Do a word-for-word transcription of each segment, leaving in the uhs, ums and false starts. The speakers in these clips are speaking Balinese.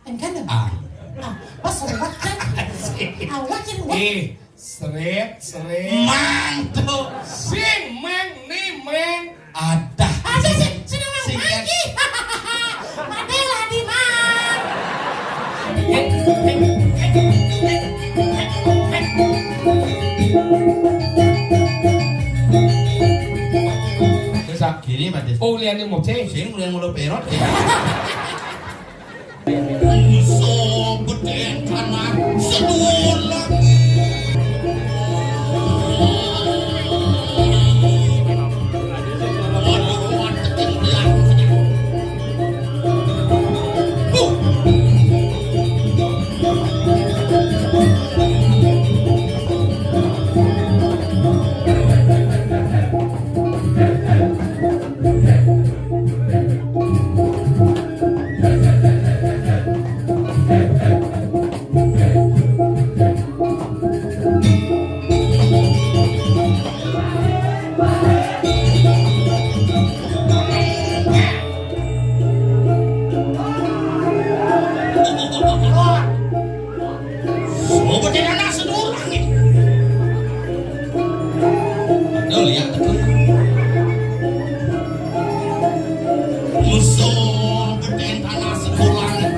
Engkana? Ah. Ah, pas seret kan? Awak kan, wah. Eh, seret, seret. Mang tuh. Sing, mang, ni, mang. Ada. Ada sih, sini mang. Sing, kan? Mati lah di mang. Terus, ah, gini, Mas. Oh, lihat ini mau cek. Sing, lihat mulut perot, ya. Iso bedén tanah sedulur langit. Waduh, waduh, waduh. Sobat anak sedulur langit. Betul ya, betul. Musuh bedén tanah sedulur langit.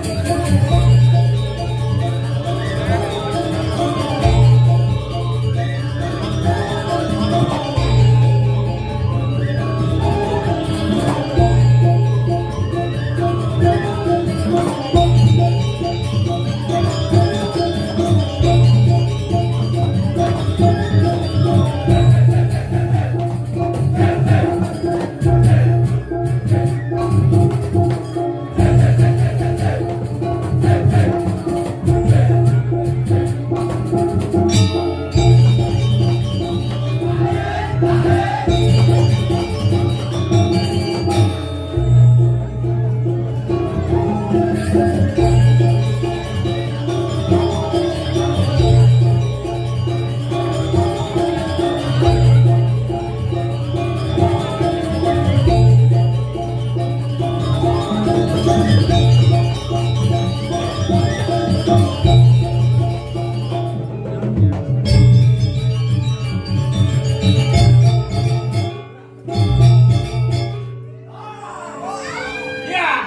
Ya.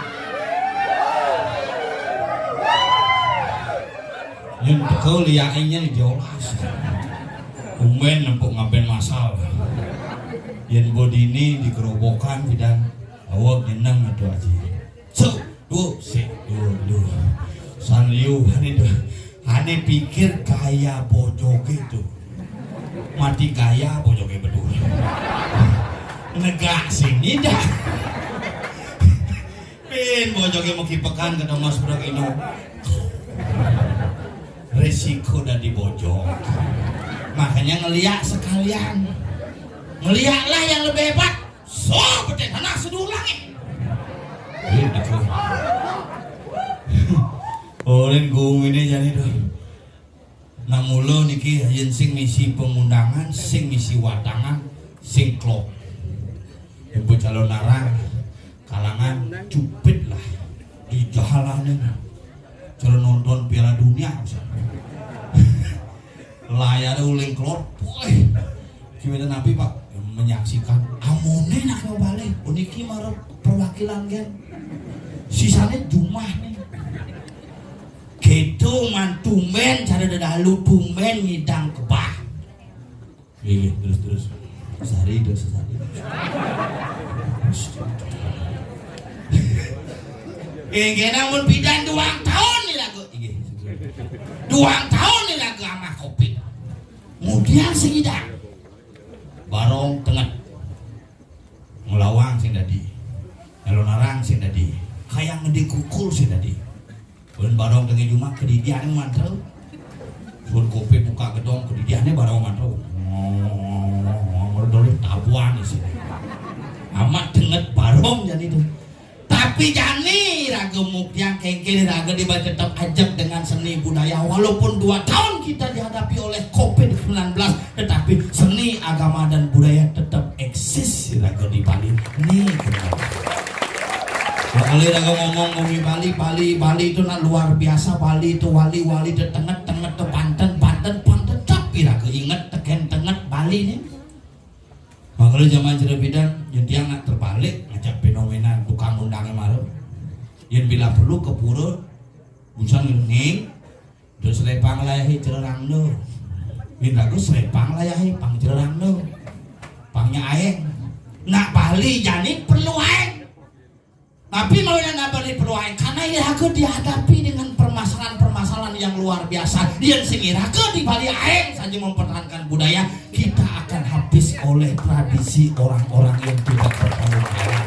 Yén betul ya, ini jelas. Umben nempuk ngaben masal. Yén bodine digerobokan pidan, awak jeneng atuh aji. Cuk, duh, sik, duh, duh. San liu, ane duh. Ane pikir gaya bojoge tuh. Mati gaya bojoge betul. Negak sini dah. Pin bojoge mau kipekan ke Mas Bro Ino. Resiko dari bojog. Makanya ngeliat sekalian. Ngeliatlah yang lebih hebat. So, bedén tanah sedulur langit. Gitu. Ulin gumine jani tuh. Nah, mula niki yen sing misi pengundangan, sing misi watangan, sing klop. Ibu calon narang, kalangan cupit lah di jalanan. Cara nonton Piala Dunia misalnya. Layarnya uling klop, woi. Gimana nabi, Pak? Menyaksikan amone nak mau balik. Uniki marep perwakilan kan. Sisanya jumah nih. Gitu man tumben cara dadalu tumben ngidang kebah. Iya, terus, terus. Sehari, terus sehari. Inggih, namun bidan duang tahun nih lagu. Inggih. Duang tahun nih lagu sama kopi. Kemudian sing ngidang. Barong tenget. Ngelawang sing dadi. Nyalonarang sing dadi. Kayang ngedi kukul sing dadi. Ulun barong tengah jumah kedidiane mantel. Suruh kopi buka gedong kedidiane barong mantel. Ngomong-ngomong, tabuan di sini. Amat tenget barong jadi tuh. Tapi jani raga muktiang kengkeli raga dibaca tetap ajak dengan seni budaya. Walaupun dua tahun kita dihadapi oleh covid sembilan belas, tetapi seni, agama, dan budaya tetap eksis raga di Bali. Nih, benar. Ya, Kalau iraga ngomong, ngomong Bali, Bali, Bali itu nak luar biasa. Bali itu wali, wali itu tenget, tenget itu panten, panten, panten, tetep iraga inget tekén tenget Bali nih. Makanya zaman Jero Bidan, yén tiang nak terbalik ngajak fenomena tukang undangé mara. Yén bila perlu ke pura, busan ngéning, terus lepang layahi cererangna. Yén raga lepang layahi pang cererangna. Pang nyak aéng. Nak Bali jani perlu aéng. Tapi mawinan nak Bali perlu aéng, karena iraga dihadapi dengan permasalahan-permasalahan yang luar biasa. Yén sing iraga di Bali aéng saja mempertahankan budaya, kita akan habis oleh tradisi orang-orang yang tidak bertanggung jawab.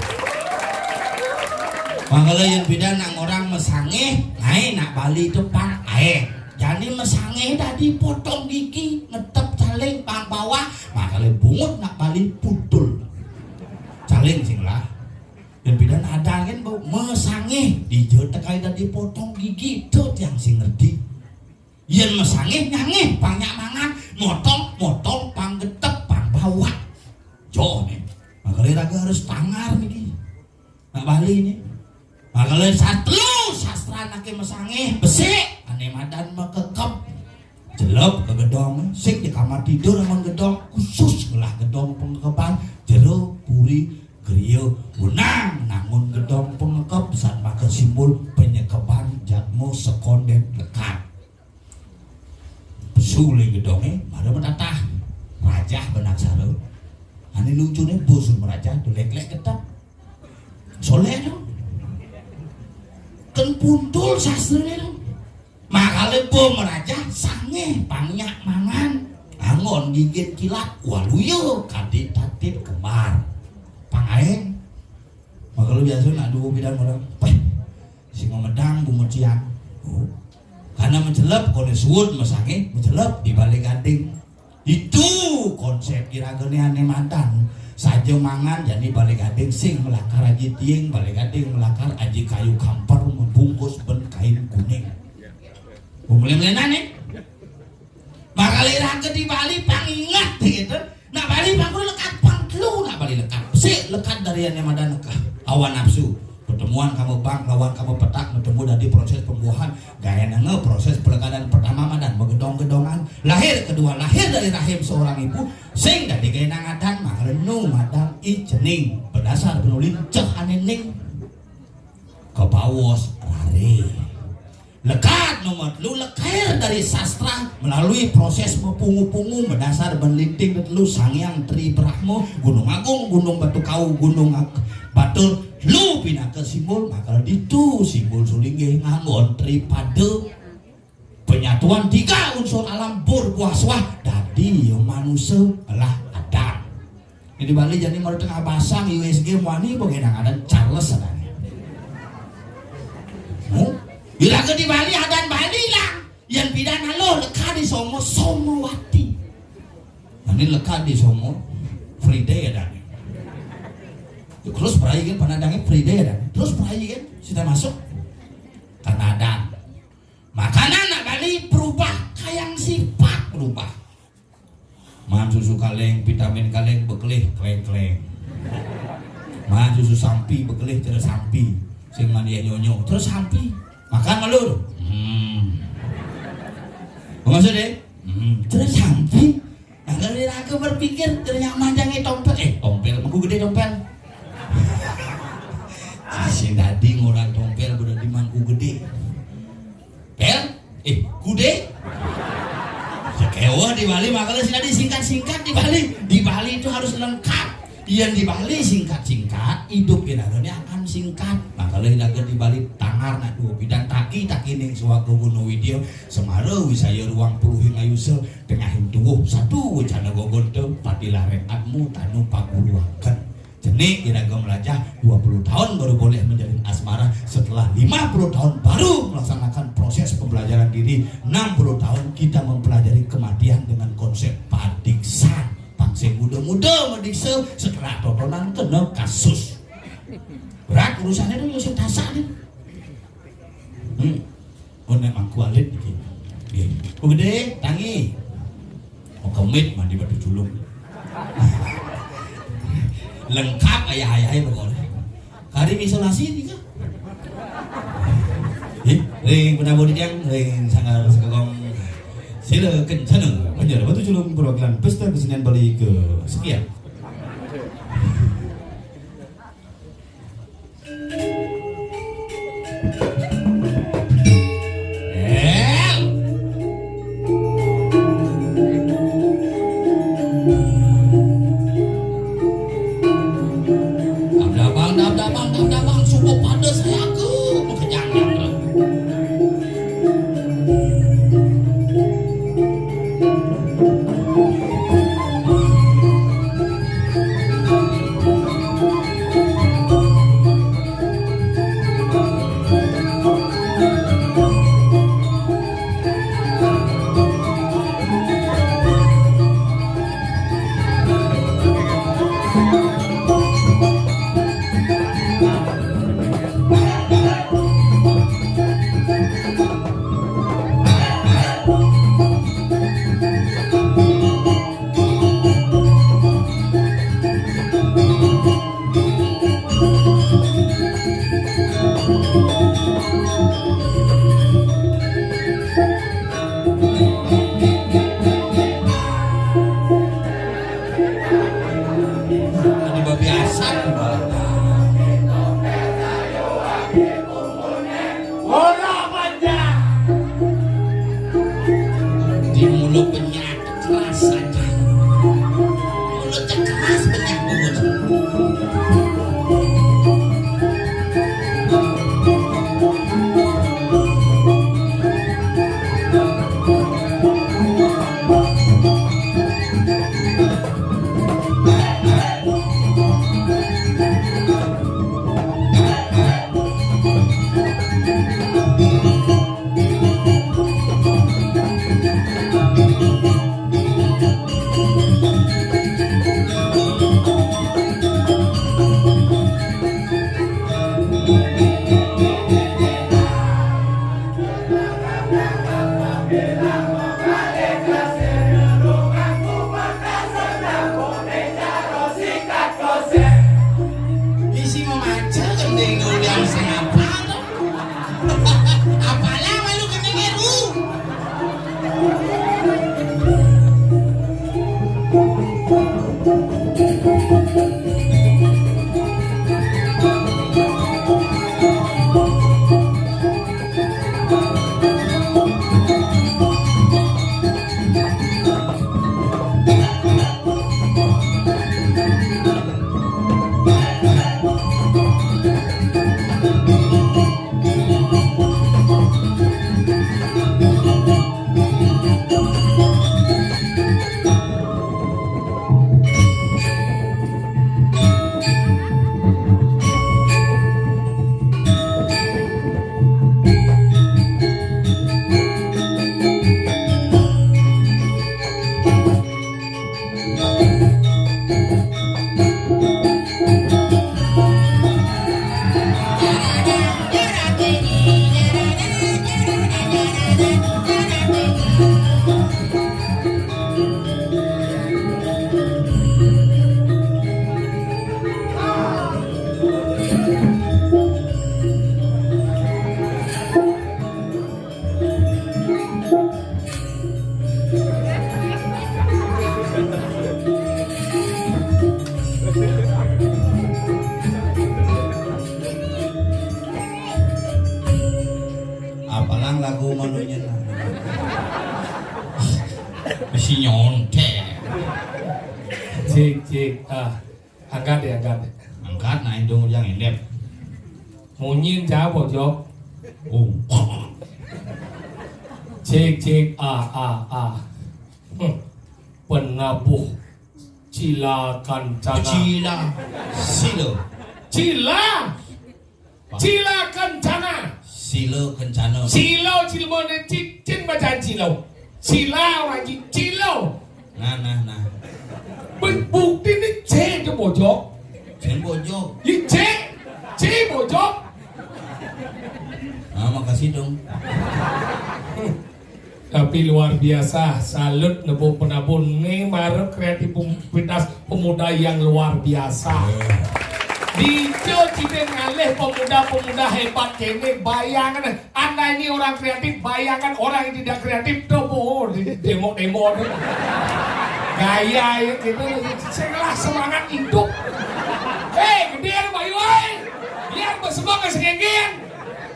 Makanya yén beda nak orang masangih, ngaé nak Bali itu pang aéng. Jani masangih dadi potong gigi, ngetep caling pang bawah, makanya bungut nak Bali putul. Caling sing lah. Yén beda nak adan kan bau masangih, dija tekai dadi potong gigi, to tiang sing ngerti. Yén masangih, nyangih, pang nyak mangan, motong, motong, pang getep, pang bawah. Jo nih. Makanya raga harus tangar niki. Nak Bali nih. Makanya satru sastra anaké masangih, besik, ané madan makekep. Jelep ka gedong, sing di kamar tidur amun gedong, khusus ngelah gedong pengkekeban, jero puri, griya, wenang nangun gedong pengekep, satmaka simbol penyekeban jadma sekondén lekad. Pesu lé gedongé, mara matatah. Rajah benaksara. Ané lucuné bos merajah, tuh lék-lék getep. Soléh dong. Kén puntul sastrané dong. Makala bo merajah sangih pang nyak mangan. Anggon gigit kilat, waluya kadé tatit kembar. Pang aéng. Makala biasa nak dua bidang orang. Péh, sing medang bu mecian. Oh. Karena mencelep, koné suud masangih, mencelep di balik gading. Itu konsep iragané ané madan. Saja mangan jani balik gading sing melakar aji tiing, balik gading melakar aji kayu kamper membungkus ben kain kuning. Pemulai-mulainan nih. Makala iraga di Bali pang inget gitu. Nak Bali pang kudu lekad pang telu, nak Bali lekad. Sik lekad dari ané madan ka hawa nafsu. Pertemuan kama bang lawan kama petak, bertemu dadi proses pembuahan. Gaénanga proses pelekadan pertama madan magedong-gedongan. Lahir kedua lahir dari rahim seorang ibu. Sing dadi gaénang adan, makala nu madan I Cening. Berdasar penulin ceh ané ning. Kabaos raré. Lekad nomor telu lekair dari sastra melalui proses mapungu-pungu madasar ban linting telu Sang Hyang Tri Brahma, Gunung Agung, Gunung Batu Kau, Gunung Ak-, Batur, telu pinaka simbol, maka ditu simbol sulinggih nganggon tripada. Penyatuan tiga unsur alam bur buah suah dadi manusa ngelah adan. Di Bali jani mara tengah basang U S G muani bagainang adan Charles adan. Huh? Iraga di Bali adan Bali lah. Yan pidan aluh lekad di Somo, Somowati. Ini lekad di Somo, Friday adan. Terus perai kan panadangnya Friday adan. Terus perai kan sudah masuk karena adan. Makanan nak Bali berubah, kayang sifat berubah. Mangan susu kaleng, vitamin kaleng, bekelih kleng-kleng. Mangan susu sampi, bekelih cara sampi. Sing mandi nyonyo, terus sampi. Makan malur. Hmm. Maksudnya? Hmm, terus sampi. Nah, kalau aku berpikir, terus yang manjangnya tompel. Eh, tompel, mangku gedé tompel. Sing dadi ngorang tompel, udah di mangku gedé. Pel? Eh, kude? Sekewa di Bali, makanya sih tadi singkat-singkat di Bali. Di Bali itu harus lengkap. Yang di Bali singkat-singkat, hidup iraga ini akan singkat. Makanya iraga di Bali tangar nak dua bidang taki, taki ning suaka Gunung Widya, Semara, Wisaya, Ruang Puluh, Hingayusa, tengahing tuwuh, satu wecana gogonta, pati lareng atmu, tanu paguruaken. Cenik iraga melajah dua puluh tahun baru boleh menjalin asmara, setelah lima puluh tahun baru melaksanakan proses pembelajaran diri, enam puluh tahun kita mempelajari kematian dengan konsep padiksan. Pang sing muda-muda madiksa, setelah totonan kena kasus. Berat urusannya tuh, sing tasak nih. Hmm. Oh, nek mangku alit iki. Nggih. Oh, gedé, tangi. Oh, kemit mandi batu culung. Lengkap ayah-ayahnya pokoknya. Karim isolasi nih kan. Ring penabuh titiang ring Sanggar Sagong Sila Kencana, Banjar Batu Julung, perwakilan Pesta Kesenian Bali kesekian. Abang, abang, abang, abang, suku pada saya ke makejang. Ini babi asap. Ora panjang. Di mulut penyak keras aja. Mulutnya keras, penyak mulut. Bisi memaca gending undang sing apal to. Apalah malu gendingé, Ru. Apalang lagu manunya nah. Mesti nyontek. Cik, cik, ah. Angkat ya, angkat. Angkat, nah, indung yang indep. Munyin siapa, Jok? Oh. Cik, cik, ah, ah, ah. Hmm. Penabuh Cila Kancana. Cila. Sila. Cila. Cila Kencana. Sila Kencana. Silo, Cilmone, Cicin bacaan Cilo. Sila, Waji, Cilo. Nah, nah, nah. Bukti ini C itu bojok. Cen bojok. Ini C. C bojok. Nah, makasih dong. Tapi luar biasa, salut nebuk penabun nih, marep kreativitas pemuda yang luar biasa. Dija cai ngalih pemuda-pemuda hebat kéné, bayangkan, anda ini orang kreatif, bayangkan orang yang tidak kreatif, tuh, oh, di demo-demo tuh. Gaya ya gitu, sing lah semangat hidup. Hei, gedé lu, Bayu, hei. Biar bersemangat segenggen.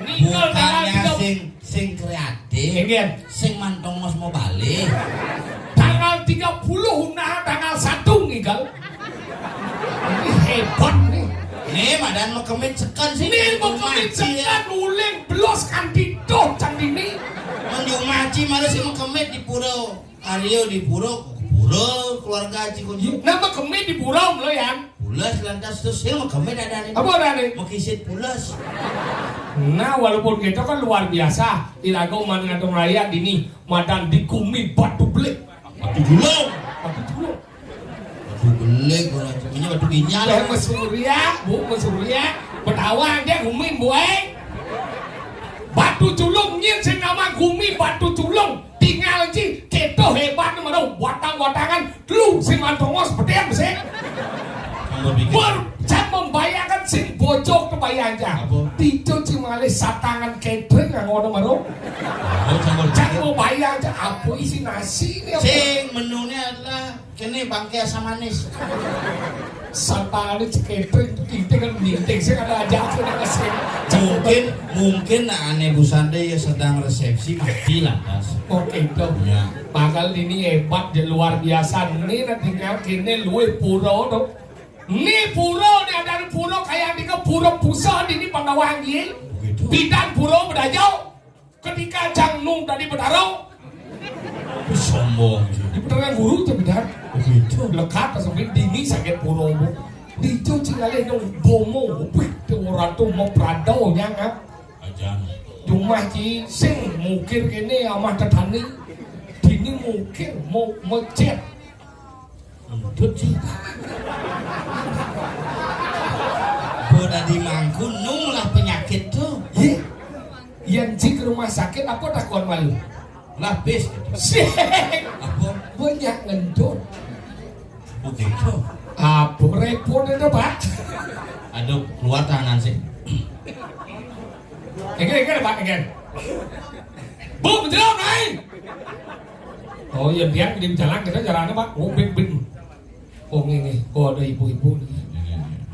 Ninggal tanggal Bukannya tiga sing, sing kreatif, Segenggen. Sing mantongos mau balik. Tanggal tiga puluh, nah, tanggal satu ninggal. Ini hebat nih. Nih, madan mekemit seken sih. Nih, mekemit seken, uling belos kanti doh, cang dini. Menjumaci malah sih mekemit di pura. Arya di pura, pura keluarga Cikun. Nah, mekemit di pura, lo, Yan. Pules lantas terus, sing mekemit ada nih. Apa ada nih? Mekisit pules. Nah, walaupun gitu kan luar biasa. Iraga man ngantung raya dini, madan di gumi batu belik. Batu julung. Batu julung. Batu belik, orang punya batu ginjal. Teh mesurya, Bu, mesurya. Betawa dia gumi, Bu, eh. Batu julung, nyin sing nama gumi batu julung. Tinggal ci, kéto hebat mara watang-watangan, lu sing mantongos, betem sih. Kamu pikir Ber, cang membayangkan sing bojog kebayang aja. Apa? Tijo ci malih satangan catering nang ngono mara. Oh, cang Cang mau bayang aja, apa isi nasi ini, apa? Sing menunya adalah Kéné bangké asam manis. Satane ceketing, tinting kan ninting sing ada aja aku nang mesin. Mungkin, mungkin nak ané Bu Sande ya sedang resepsi, mati lantas. Oh, gitu. Ya. Bakal ini hebat, ya, luar biasa. Ini nanti kéné luwih pura to. Ini pura, ini ada pura kayak di pura pusat ini Pandawangi. Begitu. Bidan pura bedajau. Ketika cang nung tadi Betara, sombong. Di Betara guru tuh, bidan. Begitu. Lekat sampai dini sakit pura, Bu. Dijo cingalih nung bomo, wih, tuh orang tuh mau prado nyangap. Ajan. Cuma ci sing mukir kene amah tetani. Dini mukir mau mecet. Entut sih. Bo dadi mangku nung lah penyakit tuh. Ye. Yen ci ke rumah sakit apa takon malu? Lapis gitu. Sing. Apa? Banyak ngentut. Begitu. Apa repot itu, Pak? Aduh, keluar tangan sih. Enggak, enggak, Pak, enggak. Bu, menjelang, naik. Oh iya, biar di jalan kita jalannya, Pak. Oh, bing, bing. Oh, ngene. Oh, ada ibu-ibu nih.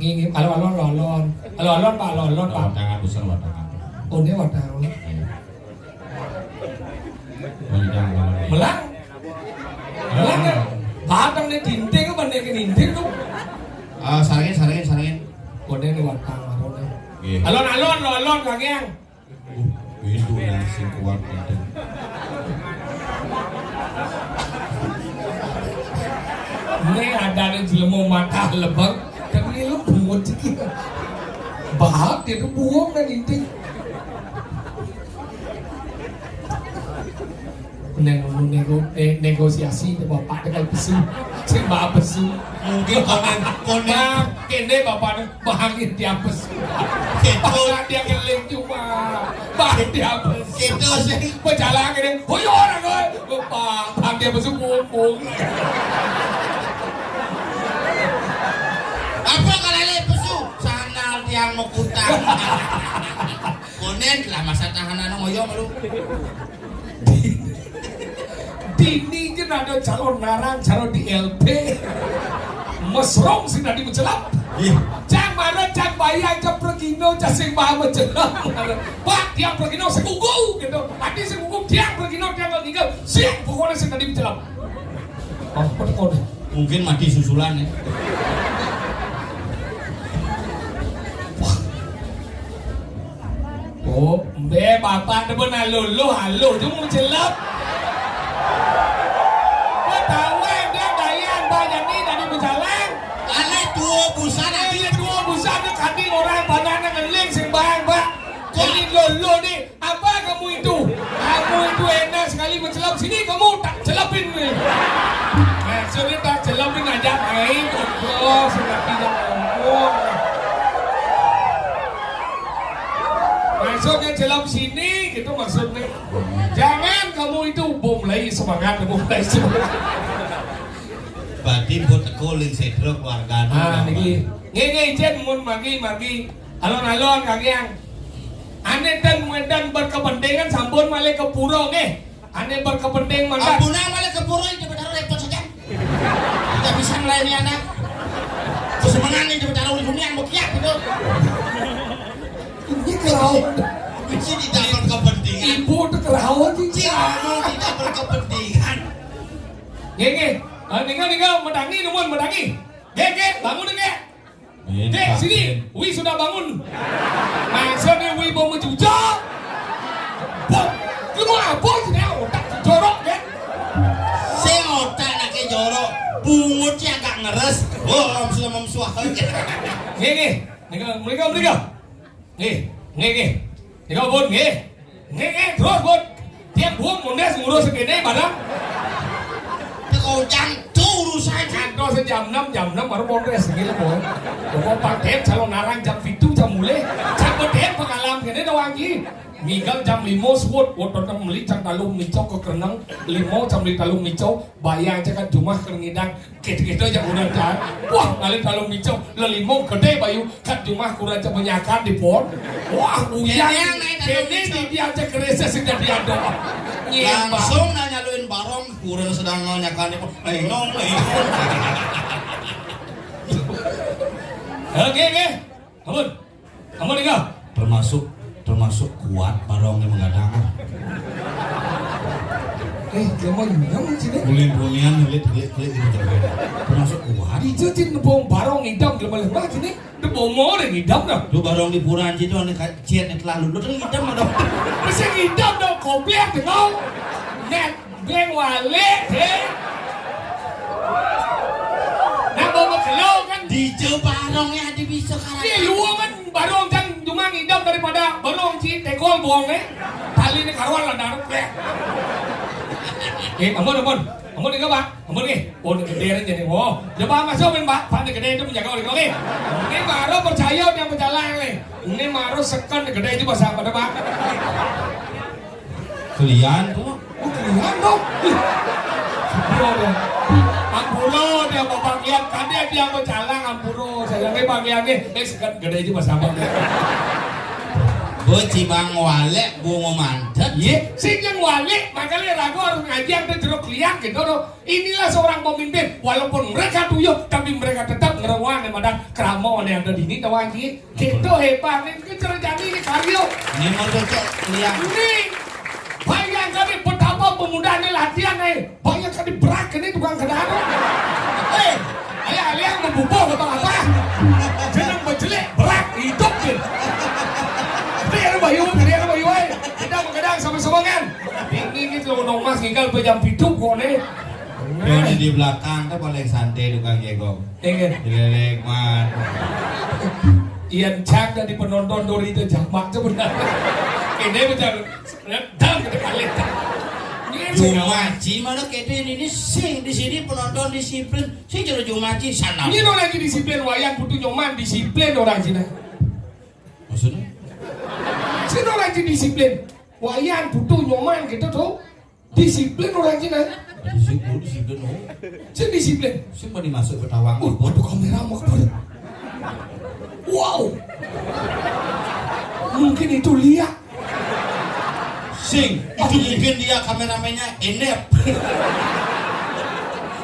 Ngene, alon-alon, alon-alon. Alon-alon, Pak, alon-alon, Pak. Watangan, busan watangan. Oh, ini watangan. Iya. Watangan. Melang? Melang kan? Batang nih dinting apa nih ke dinting tuh? Ah, sarengin, sarengin, sarengin. Oh, ini watangan, alon-alon. Iya. Alon-alon, alon-alon, kagian. Uh, itu yang sing kuat itu. Ini ada nih jelema mata lebeng, tapi lu bungut iki. Bahak dia tuh buang dan inti. Neng, nego, ne-, negosiasi itu bapak dengan pesu, sing bapak pesu. Mungkin konen, konen. Bang, kene bapak Bangin dia pesu. Gitu. Bangin dia ngeling cuma. Bangin dia pesu. Gitu sih. Pejalan gini. Hoyo orang gue. Lupa. Bangin dia pesu pungpung. Apa kalele pesu? Sandal tiang mekutang. Konen lah masa tahanan ngoyong lu. Dini jen ada calon narang, calon di L P. Mesrong sing dadi mencelap. Iya. Cang mana, cang bayang, cang pergino, cang sing bae mencelap. Pak, tiang pergino sing gugu gitu. Ati sing gugu, tiang pergino, tiang lagi gitu. Siap, pokoknya sing dadi mencelap. Oh, betul. Mungkin mati susulan ya. Oh, mbé bapak demen aluluh, aluh je mung celep. Ketahuan dia dayan banyak ni dari berjalan. Alé tuwa busan. Alé tuwa busan dia kati orang panas ngeling sing bayang, Pak. Kok ni lolo ni? Apa kamu itu? Kamu itu enak sekali mencelap. Sini kamu tak celapin ni. Maksudnya tak celapin aja, main. Oh, sudah tidak ngomong. Maksudnya celap sini, gitu maksudnya. Jangan kamu itu bom lagi semangat, bom lagi semangat. Badi mbok teka ling sedra keluargane. Ah, niki. Nggih, nggih, ijin mun margi, margi. Alon-alon, Kang Yang. Ane ten wedan berkepentingan sampun malih ke pura nggih. Ane berkepenting mangkat. Ampun, malih ke pura itu benar repot saja. Tidak bisa melayani anak. Kesemengan itu benar uling hunian bekiak gitu. Ini kerawan. Mesti tidak berkepentingan. Ibu itu kerawan sih. Cik, ngomong tidak berkepentingan. Nggih, nggih. Ah, nika, nika, medangi, nuwun, medangi. Nggih, nggih, bangun, nggih. Dek, sini, Wi sudah bangun. Maksudnya Wi mau mencucuk. Bok, lu mau apa sih, otak jorok, ya? Sing otak nake jorok, bungut ya agak ngeres. Oh, sudah memsuah. Nggih, nggih. Nika, mrika, mrika. Nggih, nggih, nggih. Nika pun, nggih. Nggih, nggih, terus pun. Tiap bulan mondres ngurus segini, padahal. Teko jam tuh urusan. Kantor sejam enam, jam enam baru mondres, gila, boy. Pokok Pak Dem, calon narang jam pitu, jam mulai. Jam bedem pengalam, gini doang, Ji. Minggal jam lima suwut, wot tetep meli jam talu mico ke kereneng, lima jam meli talu mico, bayar aja kan jumah ke ngidang, gitu-gitu aja udah dah. Wah, ngalih talu mico, lelimo gede bayu, kan jumah kurang aja penyakan di pon. Wah, uyan, ini di dia aja keresa sudah diadok. Nyembah. Langsung nanya luin barong, kurang sedang nanya kan di pon. Lengong, lengong. Oke, oke. Ampun. Ampun, Ika. Termasuk, termasuk kuat barongnya menggadang. Eh, dia mah nyam sini. Ulin runian, ulit, ulit, ulit, gitu. Termasuk kuat. Ijo cin nebong barong idam, dia malah mah sini. Nebong mau deh idam dah. Lu barong di pura anjir tuh, aneh kacian yang terlalu. Lu tuh idam ada. Mesti idam dong, komplek, tengok. Net. Beng walik, he. Nah, bawa kelo kan. Di jauh barong ya, di bisa karat. Iya, lu kan barong kan cuma ngidam daripada barong si tekol bohong, eh. Tali ini karuan lah, darut, eh. Eh, ampun, ampun. Ampun, ini, Pak. Ampun, nih. Oh, ini gede aja nih. Oh, coba masuk, Pak. Pak, ini gede itu menjaga oleh, oke. Ini baru percaya dia berjalan, nih. Ini baru second gede itu bahasa apa, Pak? Kelian tuh. Oh, kelian dong. Ih. Ampura dia. Ampura dia, Bapak lihat. Kan dia, dia berjalan, ampura. Saya ini Bang Lian nih. Eh, sekat gede aja, Mas Abang. Bu cibang walek, bu mau mantet. Iya, sing yang walek, makanya ragu harus ngaji ada jeruk liang gitu loh. Inilah seorang pemimpin, walaupun mereka tuyuh, tapi mereka tetap ngerewang yang ada kerama yang ada di ini, tahu, Anji? Gitu hebat nih, kita terjadi ini karyo. Ini mau cocok liang. Ini bayangkan nih betapa pemuda ini latihan nih. Bayangkan di berak ini tukang kendaraan. Eh, ayo liang membubuh atau apa? Jangan berjelik, berak, hidup nih. Ini ada bayu, ini ada bayu, eh. Kita mengadang sama-sama kan? Ini gitu, nong mas, tinggal pejam hidup kok nih. Yang di belakang tuh paling santai tukang jegong. Ingat. Dilelek, man. Ian Chang dari penonton Dori itu jamak sebenarnya. Ini macam redang gitu kali. Ini sih, Jumaji mana kete ini, ini sing di sini penonton disiplin. Sing jero Jumaji sana. Ini orang lagi disiplin, wayan butuh nyoman disiplin orang Cina. Maksudnya? Sing orang lagi disiplin. Wayan butuh nyoman gitu tuh. Disiplin orang Cina. Disiplin, disiplin, oh. Sing disiplin. Sing mau dimasuk ke tawang. Oh, aduh, kamera mau kemana? Wow. Mungkin itu liak. Sing, itu mungkin dia kameramennya Enep.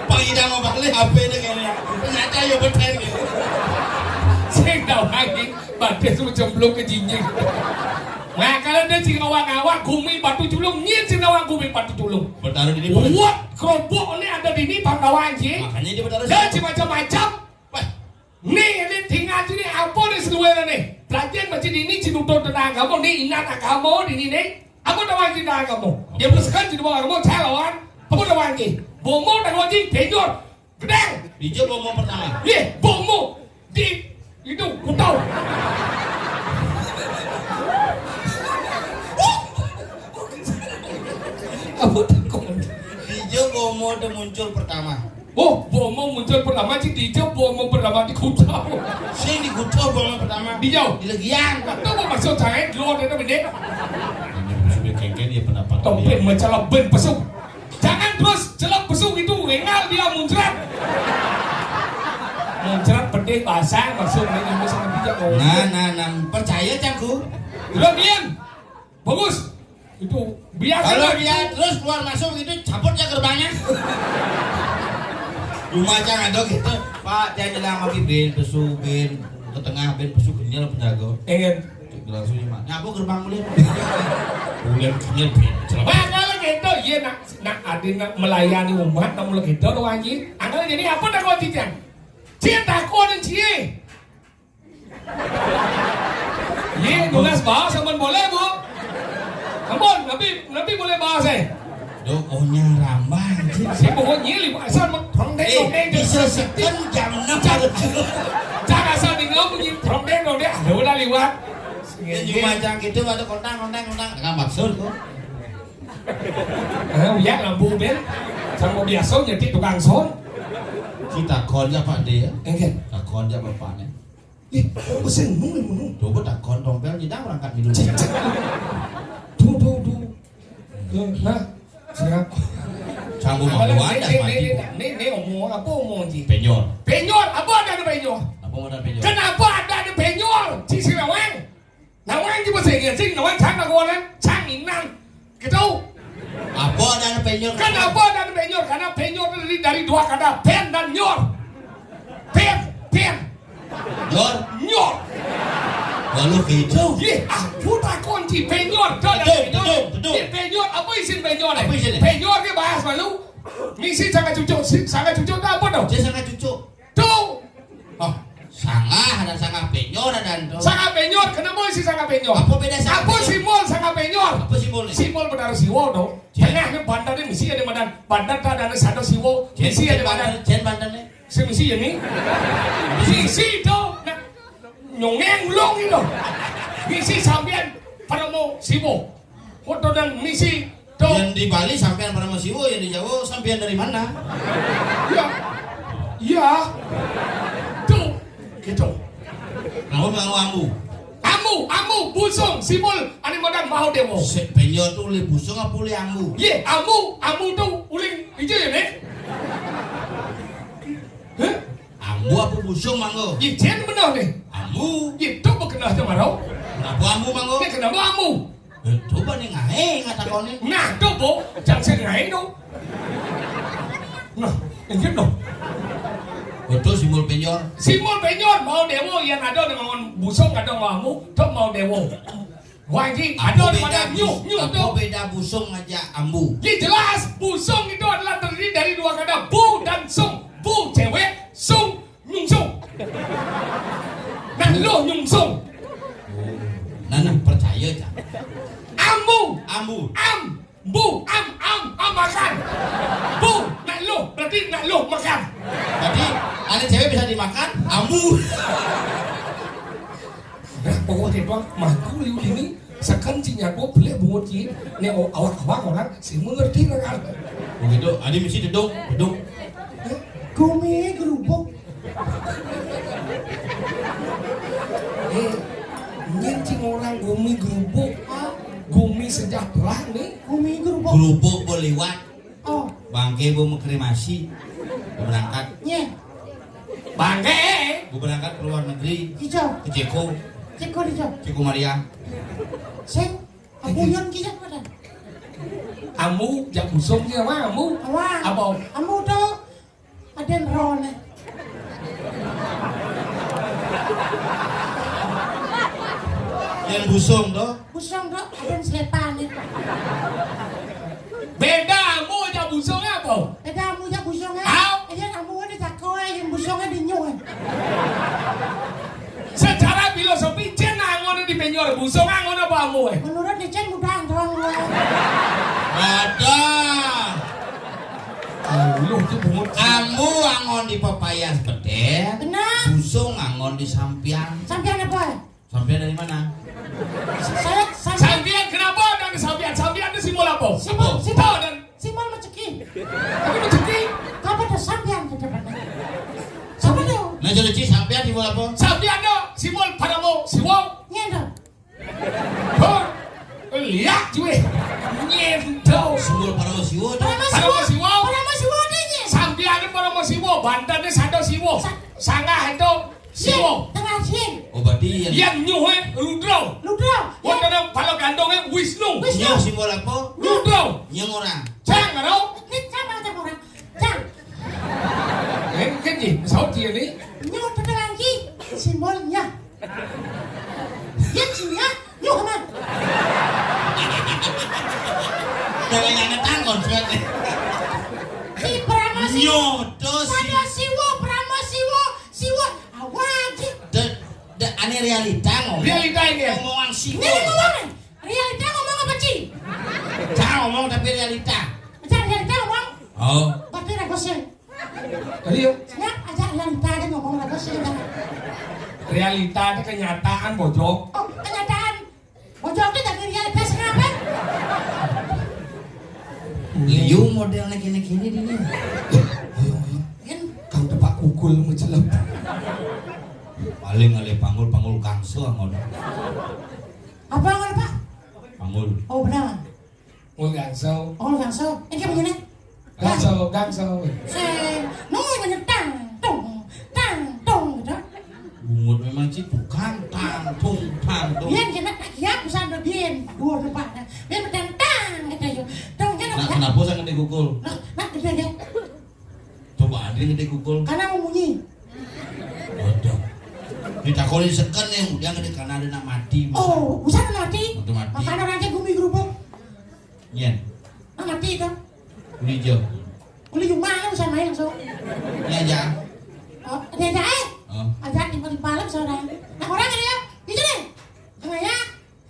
Pak Ida mau balik H P-nya kayaknya. Ternyata ya betul gitu. Sing tahu lagi, batis mau cemplung ke jinjing. Nah, kalau dia sing awak-awak, gumi batu culung, nyin sing awak gumi batu culung. Bertaruh di ini boleh. Buat kerobok ini ada di ini, Bang Kawan, Ji. Makanya dia bertaruh. Dan si macam-macam. Wah. Nih, ini tinggal sini, apa nih seluruhnya nih? Belajar macam ini, si nuntut tentang kamu, nih, ingat kamu, di ini, nih. Apa tahu, Ji, tentang kamu? Dia bersekan, si dua kamu, calon. Apa tahu, Ji? Bomo, tahu, Ji, benjor. Gedang. Di Jobo mau pertama. Iya, bomo. Di itu, kutau. Apa takut? Di Jobo mau muncul pertama. Oh, bomo muncul pertama sih di Jobo mau pertama di kutau. Sing di kutau bomo pertama. Di jauh. Di legian. Atau mau masuk saya dulu ada beda. Sudah kengken ya pendapat. Tapi dia. Masalah ben pesuk. Jangan Terus celep pesu gitu, engal dia muncrat. Muncrat pedih basah masuk nih, ini sama bijak, oh. Nah, nah, nah, percaya cangku. Terus, Dian. Bagus. Itu biasa. Kalau dia terus keluar masuk gitu, cabut ya gerbangnya. Rumah cang ada gitu. Pak, dia nyelang lagi bin, pesu bin, ke tengah bin, pesu kenyal penjago. Ingin. Langsung nyemak. Nyapu gerbang mulai. Mulai kenyal bin. Celep. Wah, kalau gitu, iya, nak, nak ada nak melayani umat, nak mulai gitu, lo anjing. Angkal jadi apa tak kau cicang? Cien takut dan cie. Ye, nunas bahas ampun boleh, Bu. Ampun, Nabi, Nabi boleh bahas, eh. Dok, onya rambang, anjing. Si pokoknya lima asal mah rondeng, eh, rondeng, bisa seken jam enam. Cang, cang asal di ngau bunyi rondeng, rondeng, ada udah liwat. Ya, cuma cang gitu, ada kontang, kontang, kontang. Nggak maksud kok. Eh, ya lampu ben. Sama biasa jadi tukang son. Kita kon ya, Pak De, ya. Enggak. Takon ya, Bapak, nih. Ih, kok mesin mulu mulu? Coba takon tompel nyidang berangkat minum. Cicak. Duh, duh, duh. Eh, nah, siap. Sanggup apa mabuan dah mati. Ini, ini, ini omong apa omong ji? Penyor. Penyor, apa ada di penyor? Apa ada penyor? Kenapa ada di penyor? Ci si nawang. Nawang ji bahasa Inggris, ci nawang cang laguan, cang inan. Gitu. Apa ada penyor? Kan apa ada penyor? Karena penyor itu dari, dari dua kata pen dan nyor. Pen, pen. Nyor? Nyor. Lalu gitu. Ih, aku tak kunci penyor. Tuh, betul, dari betul, betul. Ih, penyor, apa isin penyor? Apa isin? Penyor ke bahas malu. Misi sangat cucuk, si-, sangat cucuk itu apa tuh? Dia sangat cucuk. Tuh. Oh, sangah, ada sangah penyor, ada tuh. Sangah penyor, kenapa si sangah penyor? Apa beda sangah penyor? Apa simbol sangah penyor? Apa simbolnya? Simbol benar siwo tuh. Cek. Tengahnya bandarnya misi ada madan. Bandar tak ada satu siwo. Cek, misi cek ada madan. Bandar, cek bandarnya. Si misi ya nih. Misi itu. Nah, nyongeng ulung itu. Misi sampean pada mau siwo. Foto dan misi. Tuh. Yang di Bali sampean pada mau siwo, yang di Jawa sampean dari mana? Iya. Iya. Tuh. Gitu. Kamu mau ambu? Ambu, ambu, busung, simbol, ane madan Mahadewa. Sik penyor tuh uli busung apa uli ambu? Ye, ambu, ambu tuh uling ijo ya, Nek? Hah? Ambu apa busung mangga? Ye, jen bener nih. Ambu. Ye, tuh bekenah aja marau. Kenapa ambu mangga? Ye, kenapa ambu? Eh, coba nih ngae ngatakonin. Nah, tuh, Bu, jangan sing ngae dong. Nah, enggak dong. Betul simbol penyor. Simbol penyor, Mahadewa, yang ada dengan busung, ada ngamu, tuh Mahadewa. Wangi, ada di mana nyuh, nyuh apa tuh. Beda busung aja ambu? Ye jelas, busung itu adalah terdiri dari dua kata, bu dan sung. Bu cewek, sung nyungsung. Nah, lo nyungsung. Nah, nah, percaya, Cak. Ambu. Ambu. Am. Bu, am, am, am makan. Bu, nak lo, berarti nak lo makan. Jadi, ada cewek bisa dimakan, ambu. Nah, pokoknya, Bang, mangku liu ini, sekan ci nyago, beli bungut ci, ne o-, awak-awak orang, si mengerti lah kan. Begitu, adi mesti dedung, dedung. Hah? Gumi gerubuk. Eh, nyen ci orang gumi gerubuk. Hah? Gumi sejahtera nih. Gumi gerubuk. Gerubuk beliwat. Oh. Bangke bu mau kremasi. Bu berangkat. Nye. Bangke. Bu berangkat ke luar negeri. Ijo. Ke Ceko. Ceko di Ceko. Ceko Maria. Sing. Apuyon kijak madan. Amu, jak busung ki apa amu? Awang. Apa? Amu tuh. Aden rone. Yang busung tuh. Busung tuh, aden selepane. Beda amu jak busung apa? Beda amu jak busung, eh. Au. Aden amu ada jago, eh, yang busungnya di nyuan. Secara filosofi, cen angon di penyor busung, angon apa amu, eh? Menurut ni cen mudah doang, eh. Ada. Aduh, itu bungut. Amu angon di pepayas bedet. Benar. Busung angon di sampian. Sampian apa? Sampian dari mana? Saya, saya. Sampian kenapa ada di sampian? Sampian itu simbol apa? Simbol, simbol. Tahu dan simbol rezeki. Tapi rezeki. Apa tuh sampian ke depan? Siapa tuh? Nah, jadi ci sampian simbol apa? Sampian ada simbol pada mau siwau. Nyenda. Hah? Lihat cuy. Nyendo. Simbol pada mau siwau tuh. Pada mau siwau. Pada mau siwau. Cangah ento Siwa. Tengah sing. Oh, berarti yang nyuh, eh, Rudra. Rudra. Wonten bala gandonge Wisnu. Wisnu. Nyuh simbol apa? Rudra. Nyuh ora. Cang ora. Ini sama aja orang. Cang. Eh, kan ji, saut dia ni. Nyuh tetelan ki simbolnya. Ya, Cina. Nyuh, Mang. Jangan yang ngetang konsepnya. Si Brahma Siwa. Nyoto si. Pada Siwa, Brahma Siwa, Siwa. Awak ji. De, de, ane realita ngomong. Realita ini ya? Ngomongan Siwa. Ini ngomong. Realita ngomong apa, Ci? Jangan ngomong tapi realita. Jangan realita ngomong. Oh. Berarti ora bosen. Tadi ya? Siap aja realita aja ngomong ora bosen. Realita itu kenyataan, Bojok. Oh, kenyataan. Bojok itu jadi realita kenapa? Liu modelnya gini-gini dini. Ayo, ayo. Kan kang tepak kukul mencelep. Paling ngalih panggul, panggul gangsa ngono. Apa ngono, Pak? Panggul. Oh, benar. Panggul gangsa. Panggul gangsa. Ini begini. Gangsa, gangsa. Sing nunggu menetang, tung, tang, tung gitu. Bungut memang ci tukang tang tung tang tung. Biar kena tak kiap bisa ada biar dua depan. Biar menetang gitu ya. Tung gitu. Nah, kenapa saya ngetik kukul? Nah, nah gitu ya. Coba ada ngetik kukul. Karena mau munyi. Waduh. Ditakoni seken yang udah ngetik karena ada nak mati. Oh, bisa nak mati? Udah mati. Makanya raja gumi gerubuk. Nyen. Nak mati itu. Uli jo. Uli cuma kan bisa main langsung. Ini aja. Oh, ini aja eh. Oh. Aja di di malam seorang. Nah, orang ada ya. Gitu deh. Sama ya.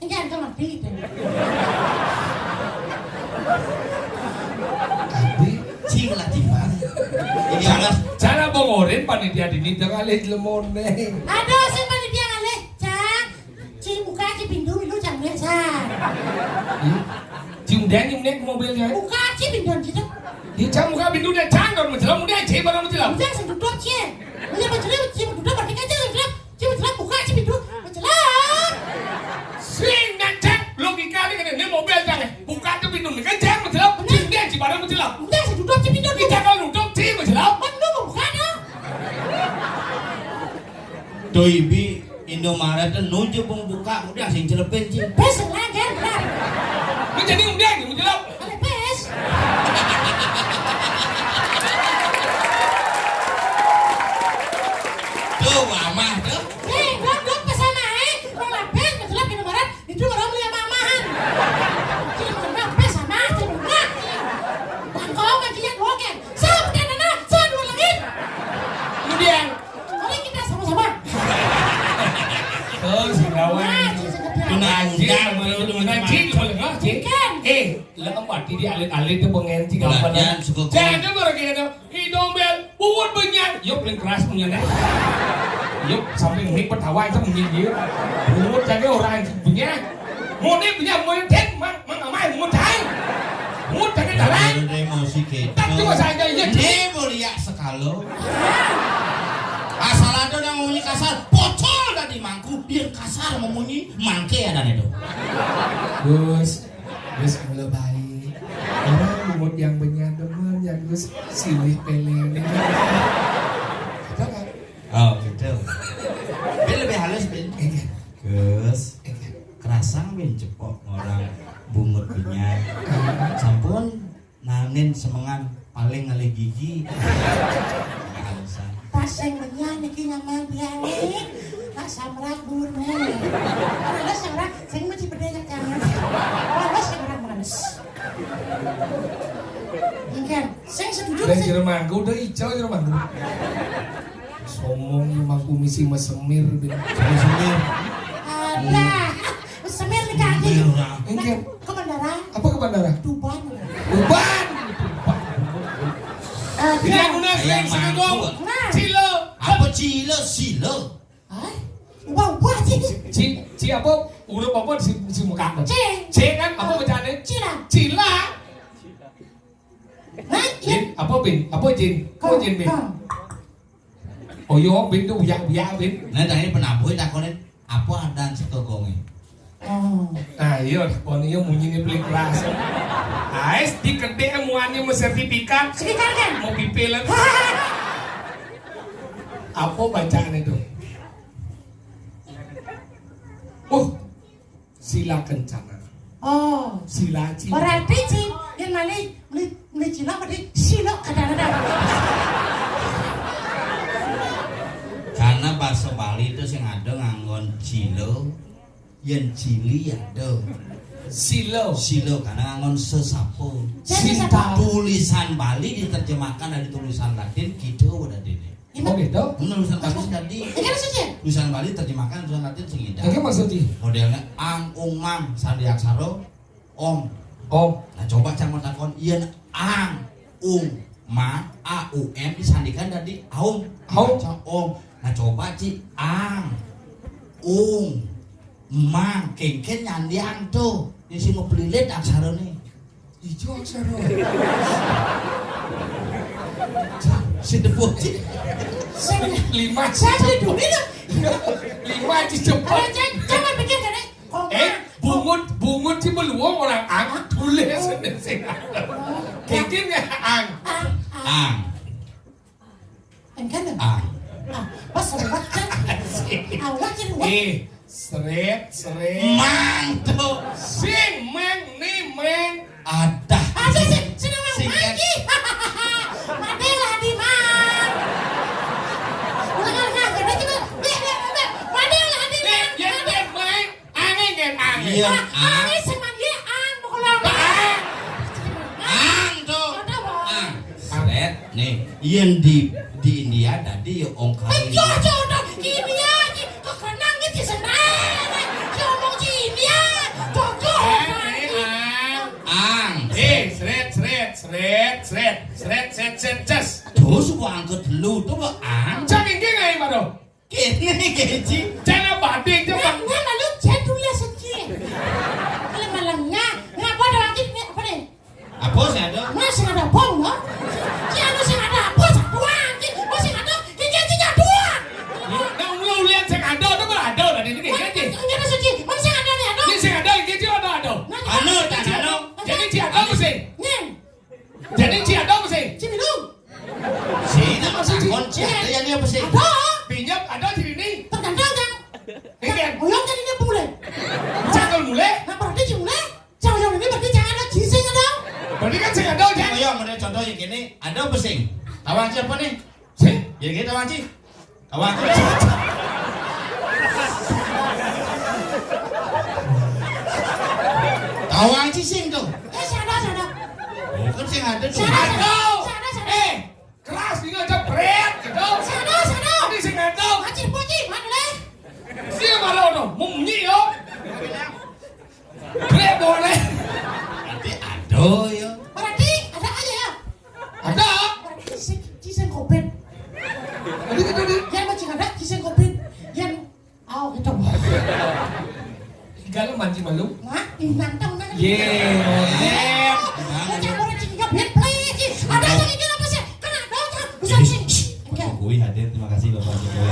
Enggak ada mati itu. Tapi cing lah timbang. Ini cara, alas. Cara bongorin panitia dini jangan leh lemone. Ada sih panitia ngalih, Cang. Ci buka ci pintu, pintu jam biasa. Ci undang, ci undang ke mobilnya. Buka ci pintu gitu. Ci buka pintu dia cang, kalau menjelam, udah ci barang menjelam. Udah saya tutup ci. Udah menjelam, ci tutup, berarti kan ci tutup. Ci menjelam, buka ci pintu, menjelam. Sing ngancak logika ini kan ini mobil cang. Buka ci pintu, ini kan cang menjelam. Ci undang, ci barang menjelam. Udah saya tutup ci pintu. Kita kalau nutup ci menjelam. Kan lu mau buka dong. Doi bi Indomaret nunjuk pembuka, udah sing celepin ci. Bes lah kan, benar. Menjadi undang, menjelam. Ada bes. Tuh, amah tuh. Eh, gua gua pesan ae, kalau bes menjelam Indomaret, itu orang beli ama-amahan. Jadi menjelam bes sama, jadi murah. Bangkong aja ya, oke. Sama, sama, sama, dua langit. Kemudian Mari kita sama-sama. Oh, si Rawan. Nah, ci sekepian. Anjing, anjing, anjing, anjing. Eh, lah kamu mati di alit-alit tuh pengen sih kapan. Jangan suka. Jangan tuh orang kira tuh. Ih, dombel, buat banyak. Yuk, paling keras punya dah. Yuk, sampai mik petawa itu mungkin dia. Buat jadi orang punya. Mau dia punya, mau dia, mang, mang, amai, mau cai. Mau cai dalam. Emosi kita. Tak cuma saja, ya, ci. Ini mulia sekali. Asal ada yang ngomongnya kasar, pocol tadi mangku, biar kasar ngomongnya, mangke ada nih tuh. Gus, Gus mulai baik. Orang lumut yang punya demen ya Gus, silih pele ini. Ada kan? Oh, gitu. Bin lebih halus, Bin. Iya. Gus, iya. Kerasang, Bin, cepok orang bungut punya. Sampun. Nangin semengan paling ngalih gigi. Alasan. Pas sing menyan niki nyaman biane. Pak Samrak bune. Terus Samrak sing mesti bedanya jangan. Terus Samrak males. Mungkin sing setuju. Dari sing jero mangku udah ijo jero mangku. Somong mangku misi mesemir, Bin. Mesemir. Ada. Semir di kaki. Semir, nah. Enggak. Ke bandara. Apa ke bandara? Tuban. Tuban. Tuban. Eh, dia. Dia nunas yang segegong. Nah. Cilo. Apa cilo? Silo. Hah? Ubah-ubah sih. Ci, ci apa? Huruf apa di si, si muka? C. C kan? Apa bacaannya? Cila. Cila. Nah, iya. Jin, apa, Bin? Apa, Jin? Apa, Jin, Bin? Kang. Oh, iya, Bin, tuh, uyak-uyak, Bin. Nah, tadi penabuh takonin, apa adan sekegonge? Oh. Nah, iya, takon iya munyi ini paling keras. Ais, di kedek muanya mau sertifikat. Sertifikat, kan? Mau pipilan. Apa bacaan itu? Oh, sila kencana. Oh. Sila cinta. Berarti sing yang mali meli meli cilok berarti silok kadang-kadang. Karena bahasa Bali itu sing ada nganggon cilo, yang cili ada. Silo. Silo karena nganggon sesapo. Cinta. Tulisan Bali diterjemahkan dari tulisan Latin gitu udah dene. Oh gitu. Bener, tulisan Bali tadi. Ini kan maksudnya? Tulisan Bali terjemahkan tulisan Latin sing indah. Ini maksudnya? Modelnya ang, ung, mang, sandi aksara, om. Om. Nah, coba cang mau takon, yen ang, ung, mang, a u m disandikan tadi aum. Aum. Baca om. Nah, coba ci ang, ung, mang, kengken nyandiang tuh. Ini sing mau pelilit aksara nih. Ijo aksara. Sing debut. Sing lima. Saya dulu ini. Lima di jempol. Ada cek, coba pikir kan, eh? Koma. Eh, bungut, bungut si beluong orang ang tulis. Kengken ya ang. Ang, ang. Ang. Enggak dong. Ah. Ah, pas lewat kan. Awak jadi wak. Eh, seret, seret. Mang tuh. Sing, mang, ni, mang. Ada. Ada sih, sing mang, sing mang, kan. Ih. Mati lah di mang. Ulang, ulang, ulang. Ada cuma, dia, dia, dia. Mati lah di mang. Dia, dia, dia, mang. Angin kan, angin. Iya, ah, ang. Angin sing mandi, ang, mau keluar. Ang. Ang tuh. Ada, Bang. Ang. Seret, nih. Yen di, di India tadi ya ongkari. Iya, jodoh. India, Ji. Kok kenang gitu, senang. Si omong si India. Jodoh. Eh, eh, ang. Ang. Eh, seret, seret, seret, seret, seret, seret, seret, ces. Terus gua angkat lu tuh, gua ang. Cang ini nggak, Pak, dong? Kene keji. Cana badhe, Cak. Nah, nah, lalu jadulnya siji. Kalau malamnya, ngapa ada lagi nih, apa nih? Apa sih ada? Mas ada bom, no? Si anu sing ada apa? Satuan, Ci. Mas sing ada, iki, iki, iki, dua. Nah, ulah ulian sing ada, itu malah ada, tadi ini kayak gini. Ini apa sih, Ci? Mas sing ada nih, ada. Ini sing ada, iki, Ci, ada, ada. Nah, anu, tak anu. Jadi, Ci, ada apa sih? Nyen. Jadi, Ci, ada apa sih? Ci minum. Sing, nak maksud Ci? Kon, Ci, ada yang ini apa sih? Ada. Pinjam, ada di sini. Tergantung, Cang. Ini kan? Uyang kan ini apa mulai? Cangkul mulai? Nah, berarti Ci mulai. Cang Uyang ini berarti jangan ada Ci sing ada. Berarti kan sing ada, Ci. Cang Uyang, model contoh yang gini, ada apa sih? Tawang Ci apa nih? Sing, ya gitu, Tawang Ci. Tawang Ci. Tawang Ci sing tuh. Eh, sana, sana. Oh, kan sing ada tuh. Sana, sana. Aduh. Sana, sana. Eh, keras ini aja berat gitu. Sana, sana. Ini sing ada. Acil Puji, mana leh? Siapa lo tuh? Munyi yo. Berat boleh. Nanti ada ya. Berarti ada aja ya. Ada. Berarti Ci sing, Ci sing covid. Jadi gitu nih. Yang masih ada Ci sing covid. Yang, oh, gitu. Igalo manci malu. Wah, pinang tau nang. Ye, oke. Bocah orang Ci nggak berat, please, Ci. Ada yang ini apa sih? Kena ada, Ci. Bisa, Ci. Oke. Jokowi hadir, terima kasih Bapak Jokowi.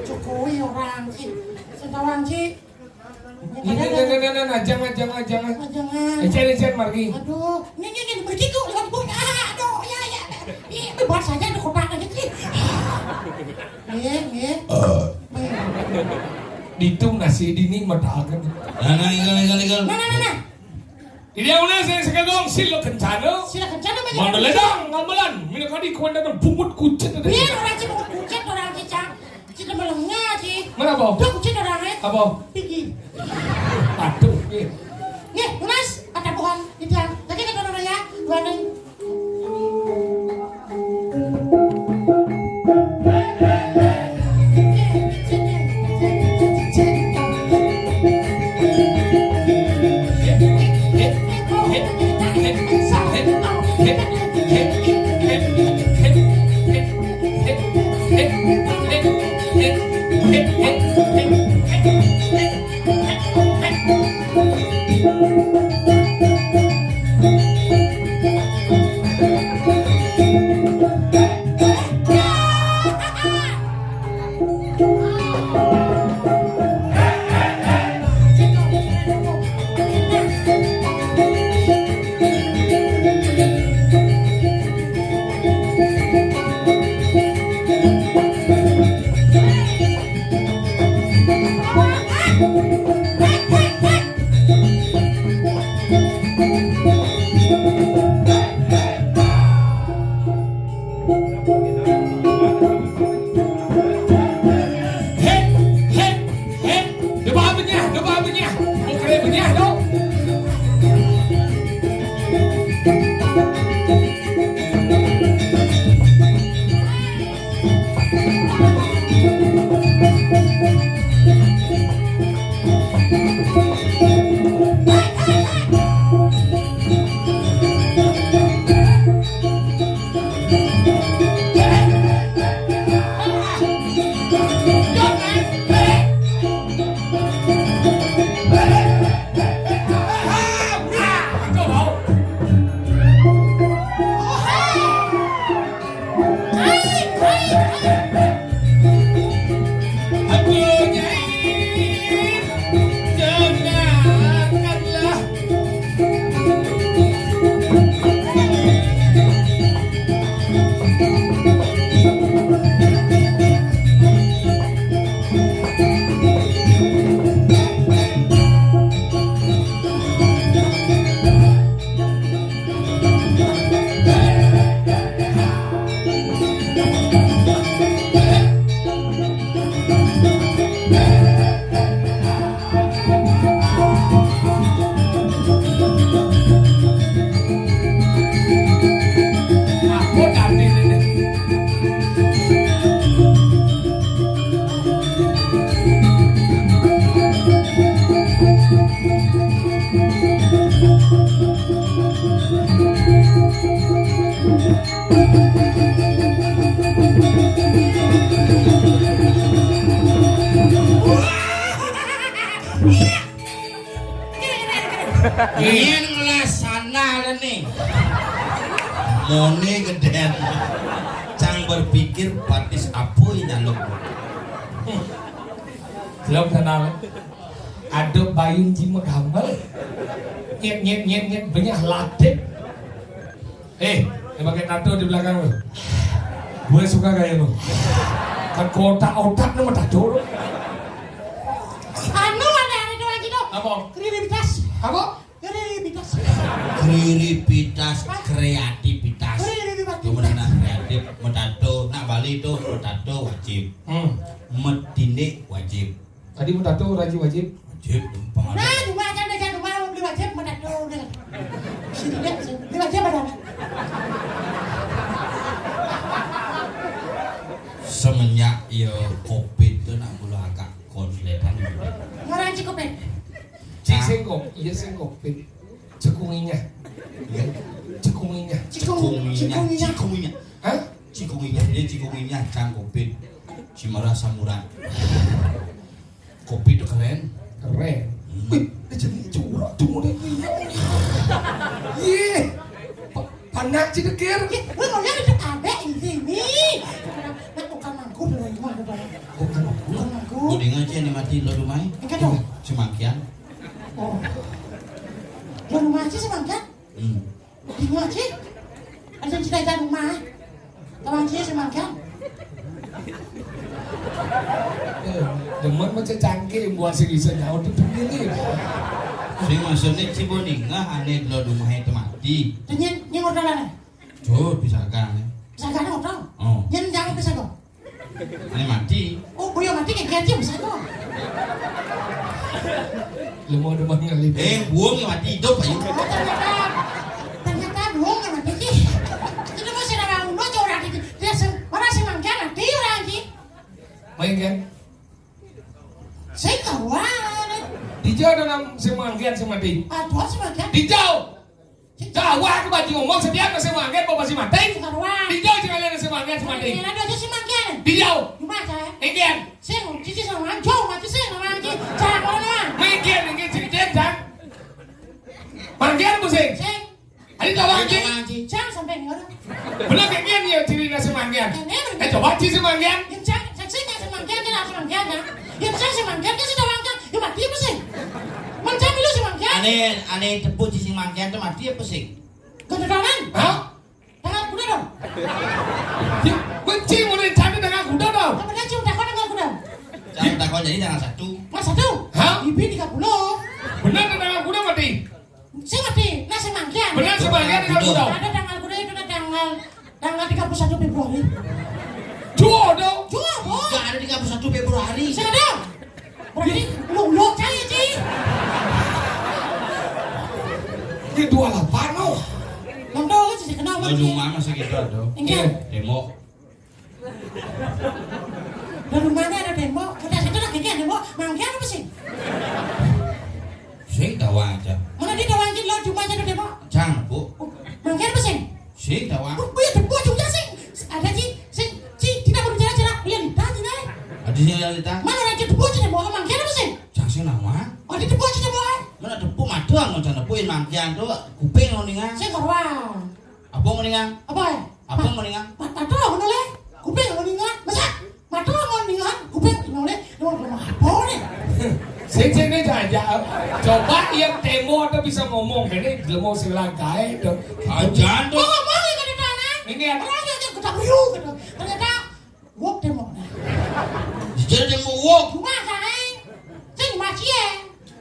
Jokowi orang, Ci. Sing tawang, Ci. Ini, ini, ini, ini, ini, jangan, jangan, jangan. Oh, jangan. Ejen, ejen, margi. Aduh, ini, ini, ini, begitu, lewat pun. Ah, aduh, ya, ya. Ini, ini buat saja, ada kotak aja, Ci. Iya, iya. Ditu nasi dini medalkan. Nah, nah, igal, igal, igal. Nah, nah, nah, nah. Ini awalnya saya sekarang sila kencana. Sila kencana, Mas. Mandaledang, gamelan. Minakadi komandan bungut kucit tadi. Iya, orang Ci bungut kucit, orang Ci, Cang. Ci demen lengah, Ci. Mana apa? Dok, Ci orang, eh. Apa? Tinggi. Aduh, iya. Nih, Mas, ada pohon. Itu yang. Tadi kita orang ya. Dua nih. Hit, hit, hit. Debak benyah, debak benyah. Bukan benyah tu. Yen ngelaksana lene. Mone gedén. Cang berpikir batis apa nyaluk. Belum kenal. Ada bayun cima gamel. Nyet, nyet, nyet, nyet, benyah latih. Eh, yang pakai tato di belakang lu. Gue suka gaya lu. Kan kotak-otak nama tato lu. Anu ada hari itu lagi tuh. Apa? Kreativitas. Apa? Kreativitas. Kreativitas, kreativitas. Kreativitas. Itu benar kreatif, metato. Nak Bali itu metato wajib. Hmm. Metinde wajib. Tadi metato wajib, wajib. Wajib, pengaruh. Nah, cuma aja deh, jangan lupa beli wajib metato deh. Sini deh, sini. Beli wajib ada. Semenjak ya covid itu nak mula agak konsletan. Orang cukup ya? Cik sing kok, iya sing covid. Cekunginya. Iya. Cekunginya. Cikung, cikunginya. Cikunginya. Hah? Cikunginya, dia cikunginya cang covid. Si merasa murah. Covid itu keren. Keren. Hmm. Wih, dia jadi curang tuh mulai dia. Iya. Pa-, panak cidekir. Iya, gue maunya di dekat ada ini. Nah, tukang mangkuk dari rumah gue. Tukang mangkuk. Tukang mangkuk. Gue dengar aja nih mati lo rumahnya. Enggak dong. Semangkian. Oh. Lo rumah aja semangkian? Hmm. Bingung aja. Ada cerita rumah. Tawang sih semangkian. Eh, demen macam cangkir buat si bisa nyaut itu begini. Sing maksudnya Ciboninga aneh dulu rumahnya itu mati. Tanya, ini ngodalan. Jod, pisagane. Pisagane ngodalan. Oh. Yang jangan pisagane. Ini mati. Oh, boyo mati kayak gaji bisa kok. Lu mau demen ngalih. Eh, buang ya mati hidup aja. Oh, ternyata, ternyata buang ya mati sih. Itu mau sing orang uno aja orang di dia sing orang sing mangga mati orang sih. Main kan? Sing kawan. Dijauh dalam sing mangga sing mati. Ah, tuan sing mangga. Dijauh. Jawa aku baju ngomong setiap nasi manggen apa masih mati. Sing karuan. Dijauh sing kalian nasi manggen sing mati. Ini ada sing manggen. Dijauh. Cuma saya. Ingin. Sing cici sama anjo mati sing sama anji. Cara kono. Manggen ingin cerita dan. Manggen apa sing? Sing. Ada tahu anji. Jangan sampai ngor. Benar kayak gini ya ciri nasi manggen. Ini bener. Eh, coba cici manggen. Yang jangan, saksi nggak sing manggen kan harus manggen ya. Yang saya sing manggen kan sudah manggen. Ya mati apa sih? Manggen dulu sing manggen. Ane, ane tepuk cici manggen tuh mati apa sih? Kedengaran? Hah? Tangan kuda dong. Ya, benci mulai cari tangan kuda dong. Apa dia cium takon tangan kuda? Cium takon jadi tangan satu. Mas satu. Hah? Ibi tiga puluh. Benar tangan kuda mati. Sing mati, nah sing mangkian. Benar Bagian kalau udah. Ada tanggal kuda itu ada tanggal tanggal tiga puluh satu Februari. Jual dong. Jual dong. Enggak ada tiga puluh satu Februari. Saya ada. Berarti lu lu cari sih. Ini dua delapan loh. Nonton sih kenal. Aduh, mana sih kita tuh? Enggak. Demo. Dari mana ada demo? Kita situ lagi kan demo. Mangga apa sih? Sing tawang aja. Mana dia tawang aja lo cuma aja demo. Cang, Bu. Mangga apa sih? Sing tawang. Bu ya demo juga sih. Ada sih. Sing sing kita berbicara cara realita sih nih. Ada sih realita. Mana raja demo aja demo. Mangga apa sih? Cang sing lawan. Oh, di demo aja demo. Mana demo madu anu cang demo yang mangkian tuh kuping ngoningan. Saya karuan. Apa mendingan? Apa ya? Apa mendingan? Mata tuh ngono le. Kuping mendingan. Masa? Mata mendingan. Kuping ngono le. Ngono apa nih? Sing sing ini aja. Coba yang demo atau bisa ngomong ini demo sing langkai tuh. Ajan tuh. Ngomong ini di mana? Ini apa? Orang aja kita beriu gitu. Ternyata wok demo. Jadi demo wok. Cuma saya sing mati ya.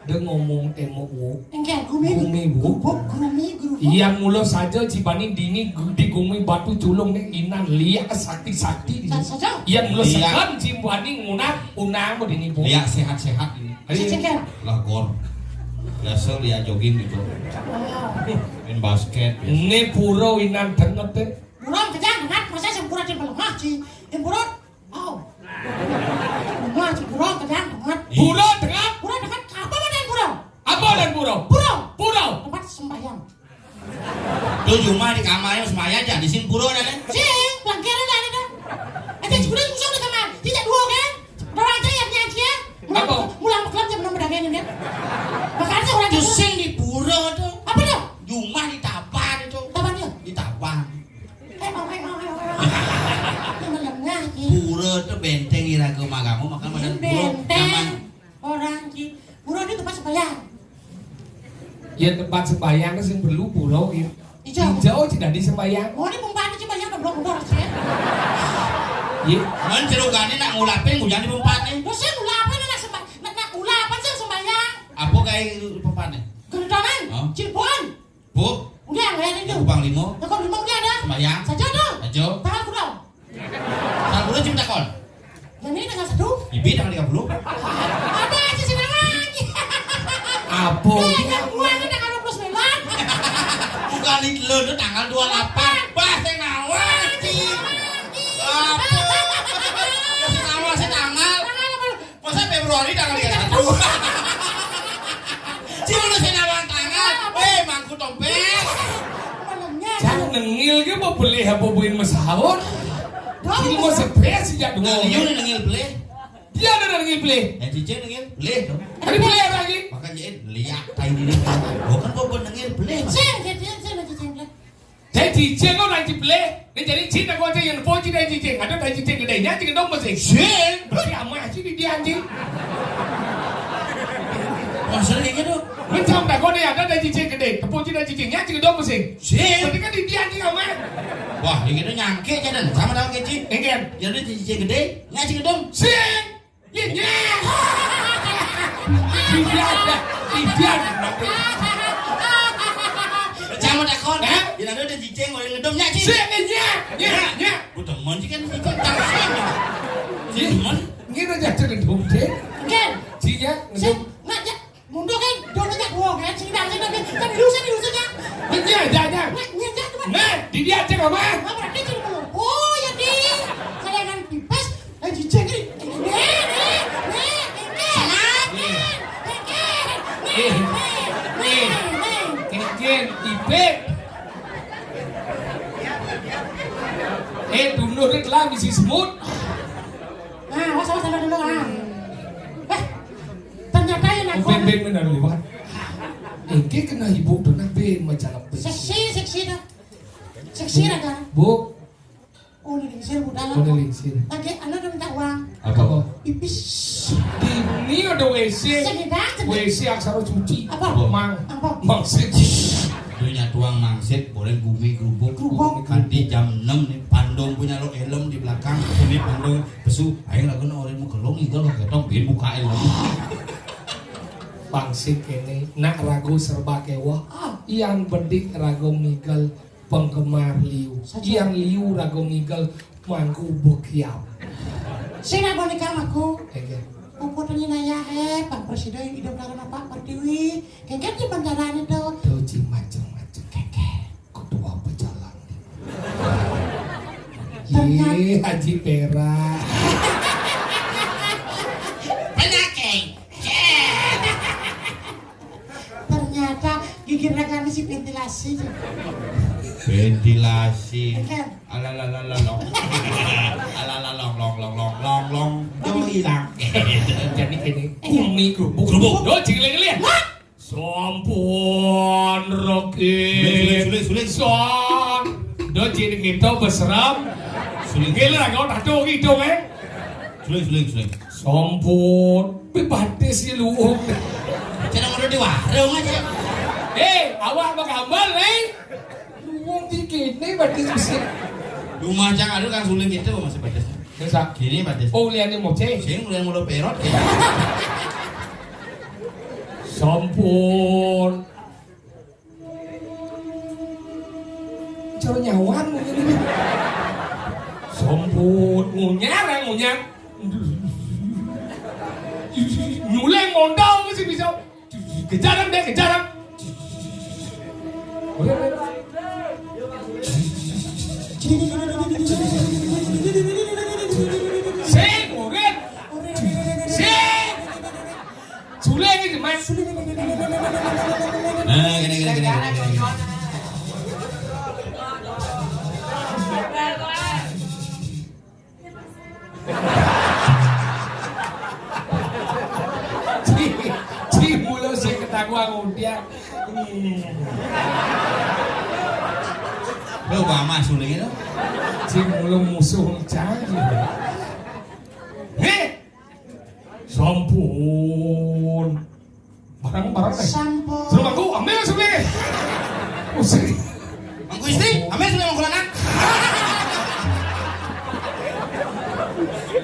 Dia ngomong tembok wok. Enggak, gumi. Gumi wok. Gubuk, gumi, gubuk. Iya, mula saja Cibaning dini gu- di gumi batu culung ni inan liak sakti-sakti. Sa- saja. Iya, mula Liak. Segan Cibaning ngunang, unang mo dini bu. Liak sehat-sehat ini. Ayo. Sehat. Lah gor. Biasa liak jogging gitu. Oh. Main basket biasa. Ini pura inan denget deh. Burung kejang dengat, masa sempurna di pelemah, Ci. Yang burung Oh. Wah, si Buro tegang banget. Buro tegang? Buro tegang, apa mana Buro? Apa dan Buro? Buro. Buro. Tempat sembahyang. Tuh cuma di kamarnya sembahyang aja, di sini Buro ada kan? Sing, pelanggaran ada tuh. Aja sebenarnya musuh di kamar. Tidak dua kan? Orang aja yang nyaji ya. Apa? Mulang pekelam jam enam berdagang kan? Makanya orang Itu sing di Buro tuh. Apa tuh? Cuma di Tapan itu. Tapan dia? Di Tapan. Eh, oh, eh, oh, eh, oh, eh. Ini menengah, Ki. Pura tuh benteng iraga magamu, maka madan pura. Benteng. Zaman orang, Ki. Pura itu tempat sembahyang. Ya, tempat sembahyang sing perlu pura, ya. Ijo. Ijo, sing dadi sembahyang. Oh, ini pembantu sembahyang goblok-goblok, ya. Iya. Men jerukane nak ngulapin, ngujani pempatne. Lho, sing ngulapin nak sembah-, nak, nak ngulapin sing sembahyang. Apa kae pempatne? Gendonan, Hah? Cirebon. Bu. Udah, nggak ada itu. Yang Panglima. Yang Panglima udah ada. Sembahyang. Saja tuh. Aja. Tanggal berapa? Tanggal berapa jam takon? Yang ini tanggal satu. Ibi tanggal tiga puluh. Ada aja sih nama lagi. Apa? Eh, yang gua itu tanggal dua puluh sembilan. Bukan itu lo, itu tanggal dua puluh delapan. Bah, saya ngawal, Ci. Apa? Saya ngawal, saya tanggal. Tanggal dua puluh. Masa Februari tanggal tiga puluh satu? Cuma lu sing nawang tangan. Eh, mangku tompet. Malamnya. Cang nengil ke mau beli apa buin mesahon? Dong, Ini mau mesahon. Sepes sejak dulu. Nah, liu ni nengil beli. Dia ada nengil beli. Eh, cicing nengil beli dong. Ada beli lagi. Makanya, eh, lihat tai ini. Bukan mau buat nengil beli. Sing, sing, sing, sing, sing, sing. Dai jijing kok ora dibelih. Nek jare jin aku aja yang nepo cita jijing. Ada dai jijing gede nya jing dong mesti. Sing. Berarti amah aja di dia anjing. Wah, sering gitu. Mencam tak kau ada dai jijing gede. Nepo cita jijing nya jing dong mesti. Sing. Berarti kan di dia anjing amah. Wah, ini kita nyangke aja dan sama tahu kecil. Enggak. Ya udah jijing gede, nya jing dong. Sing. Iya, iya. Tidak ada. Tidak ada. Kamu takon? Hah? Yen ada udah jijing, orang ngedom nya, Ci. Sik, iya, iya, iya. Udah mon sih kan cicing tak sih. Iya. Mon. Ngene aja ngedom, Ci. Oke. Ci ya, Sik, ngedom. Nak ya, mundur kan, dono nya gua kan, sini dah, sini dah, sini dulu, sini dulu, sini. Iya, iya, iya. Nak, iya, iya, cuma. Nah, di dia aja, Mama. Apa berarti sini dulu? Oh, ya di. Saya kan pipis. Eh, jijik ni. Ni, ni, ni, ni, ni. Ni, ni, ni, ni, ni. Kencing, ipik. Eh, dulur ni telah bisi semut. Nah, awas, awas, awas dulu, ah. Eh, ternyata yang Oh, aku ben, ben, benar, liwat. Engke kena ibu tu, nah, ben, macam apa? Seksi, seksi dah. Seksi dah, kan? Bu, Oh, ini lingsir, budal. Oh, ini lingsir. Tadi anu udah minta uang. Apa? Apa? Pipis. Ini ada W C. Segedang, segedang. W C aksara suci. Apa? Apa? Mang. Apa? Mangsit. Dunia tuang mangsit, boleh gumi gerubuk. Gerubuk. Nanti jam enam nih, Pandung punya lo helm di belakang. Ini Pandung pesu, ayo lagu orang mau kelong, itu lo ketong, bin buka helm. Pang sing kéné, nak raga serba kéweh, ah, yan bedik raga ngigel penggemar liu. Saja. Yan liu raga ngigel mangku bekiau. Sing nak bonika aku. Oke. Uputane naya, eh, Pak Presiden idup dalam Pak Pertiwi. Kéngkén di bencana itu. Tuh, ci macem-macem. Kéngkén. Ketua pejalan. Ternyata. Ye, Haji Perak. Penyakit. Ternyata gigi rakan si ventilasi. Ventilasi. Iya. Alalalala long. Alala long long long long long long. Yo, hilang. Jadi gini, kumi kerubuk kerubuk. Yo, cingling-cingling. Sampun regi. Suling, suling, suling, suling. Son. Do cini kita beseram. Suling. Gila, kau tak tahu gitu, eh? Suling, suling, suling. Sampun. Pi batis si luung. Jangan udah di warung aja. Eh, awak bakambal, eh? Luung di kini batis besi. Rumah jangan ada kan suling gitu masih batis. Terus, ah? Gini batis. Oh, liane moce. Sing liane mulut perot. Sampun. Cara nyawan mungkin ini. Sampun ngunyar, eh, ngunyar. Nyuling mondong sih bisa. Kejaran deh, kejaran. Sing, oren. Sing. Sule iki, Mas. Nah, gini, gini, gini, gini, gini. Ci, ci mulu sing ketawa ngundiak. Lo, Pak Mas, suling itu. Ci mulu musuh cah. Hei! Sampun. Barang-barang, eh. Sampun. Suruh aku ambil suling. Usir. Mangku istri, ambil suling mangku lanang.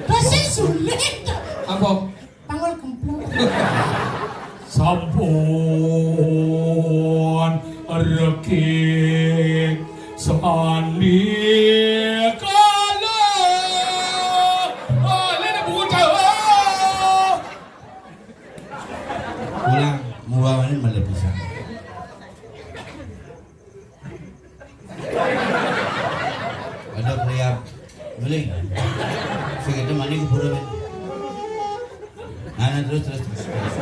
Pasti sulit. Apa? Panggul kemplung. Sampun regi sandikala. Oh, lene buta. Ulang, mubawane melebisan. Ada kriap. Guling. Sing itu mani keburu, men. Nah, nah, terus, terus, terus, terus.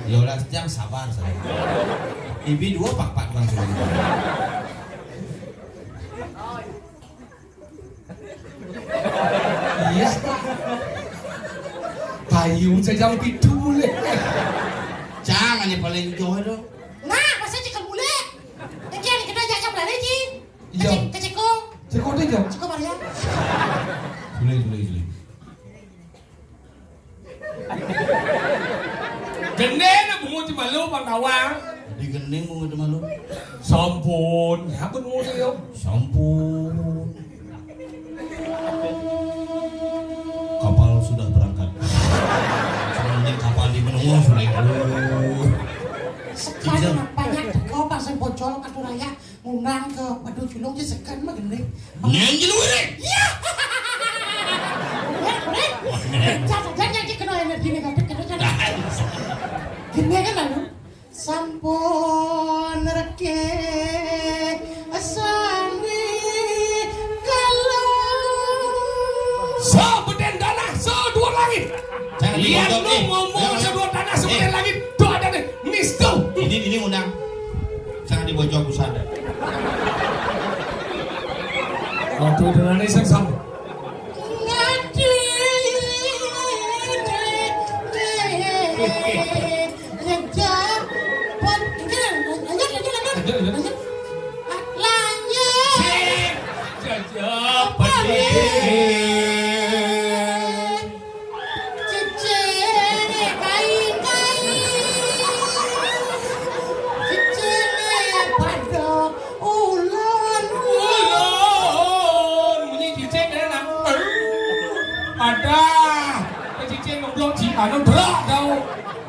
Ya Allah, yang sabar, sabar. Ibi dua pak-pak langsung. Iya. Payu jajang pitu boleh. Jangan yang paling jauh itu. Nah, masa cekal boleh? Iki ada kena jajang belanja, Ci. Iya. Kecil, kecil kong. Cekal dia jauh. Cekal Maria. Boleh, boleh, boleh. Gendeng bungut di malu, Pak Nawang. Di gendeng bungut di malu. Sampun, ya pun bungut yo. Sampun. Kapal sudah berangkat. Sebenarnya kapal di menua sudah. Sekarang banyak teko pasang bocor katuraya. Ngundang ke Batu Julung, dia segan mah gini. Nyen jelu ini. Iya. Nek, nek. Jangan, jangan, jangan kena energi negatif, kena, jangan. Gini kan lalu. Sampun reke sandikala. Sabeden tanah, saduur langit. Jangan. Lihat dibocor, lu eh, ngomong, eh, saduur tanah, sabeden, eh, langit. Tuh ada nih, mistu. Ini, ini undang. Jangan dibocor pusat. Aduh, dengan ini saya sama. Ngadi. Jajah, pot, ini, lanjut, lanjut, lanjut. Lanjut, lanjut. Lanjut. Jajah, pot. Cicing, kain, kain. Cicing, pada ulun. Ulun. Bunyi cicing, ada nang. Ada. Cicing ngeblok, ci, anu, berak, tau.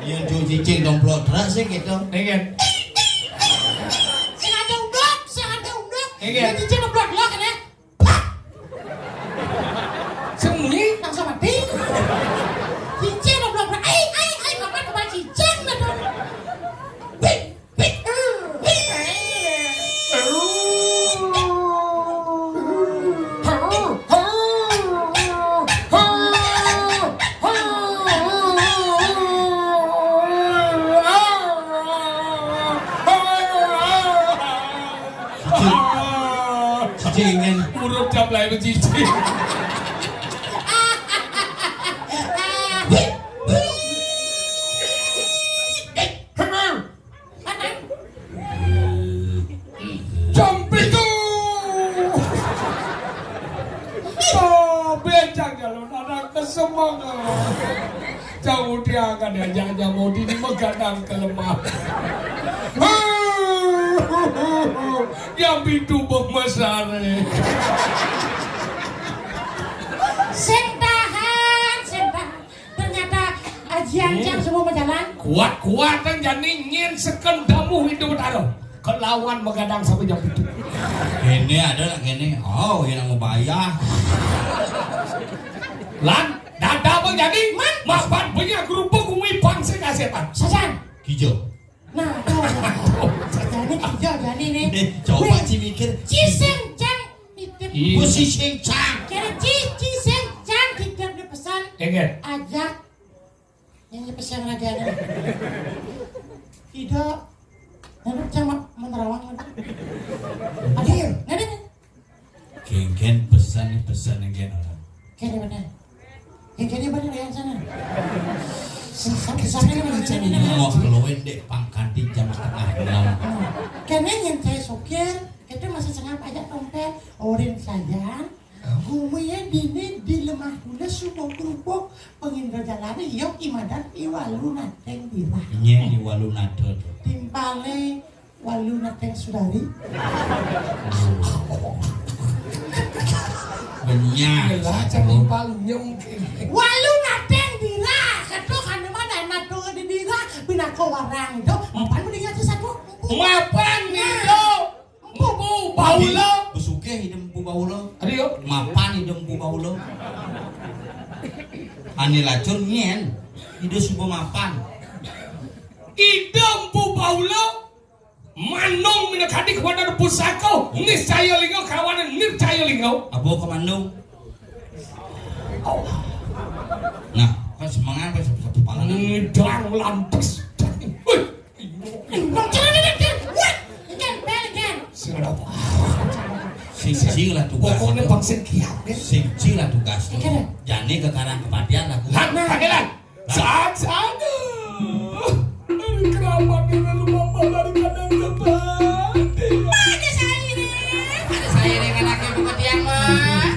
Iya, cuci Cicing domplok truk sih gitu. Nggih. Sing ada unduk, sing ada unduk. Nggih. Cicing domplok truk kan ya? Pak! Sing muni langsung mati. Cicing domplok truk. Ai, ai, ai, kapan kembali cicing gitu. Pik, pik, pik. Cicing. Cicing, kan? Urut cap lain cicing. Jam pitu. Coba jang jalon anak kesemangat. Jauh dia akan diajak jamudi di megadang ke lemah. Jam pitu bemesare. Sing tahan, sing tahan. Ternyata ajian cang semua berjalan. Kuat-kuatan jani nyen seken damuh Indu Betara. Kelawan megadang sampai jam pitu. Ini ada nak gini. Oh, ini mau bayar. Lan, dada apa jadi? Man. Mapan punya kerupuk umi pangsa kasetan. Sajan. Kijau. Nah, tuh. Jadi kijau jadi nih. Nih, coba Wih, ci mikir. Ciseng cang nitip. Iya. Besi sing cang. Kira ci, ciseng cang nitip di pesan. Enggak. Ajak nyanyi pesan raga nih. Tidak. Nyanyi sama menerawang. Ada. Nggak ada. Genggen pesan, pesan genggen orang. Kene bener. Kene bener ya sana. Sesat, sesat, sesat, sesat. Mau keluar dek pangkat di jam setengah enam. Kene yang saya sokir, itu masih sengap aja tompel. Orin sayang, gue ya dini di lemah dulu subuh kerupuk pengindra jalani yok imadan iwalu nateng dirah. Iya, iwalu nateng. Timpale Walu nateng sudari. Benyah. Jelas, satu. Cari palu nyem. Walu nateng dira. Ketuk anu mana nato di dira. Pinako warang itu. Mapan mendingan sesatu. Mapan nih, yo. Empu baula. Besuke hidup empu baula. Aduh, yo. Mapan hidup empu baula. Ani lacur nyen. Hidup subuh mapan. Hidup empu baula. Manung minakadi kepada pusaka, niscaya lingga kawanan niscaya lingga. Apa ke Manung? Nah, kan semangat, kan satu kepala. Ngidang lantas. Wih. Sing ji lah tugas. Pokoknya bang sing kiat, ya. Sing ji lah tugas. Jani ke karang kepatian lah. Lan, panggilan. Saat sana. Keramat dengan rumah dari kandang kebati. Ada saya ini. Ada saya ini kan lagi buka tiang, Mak.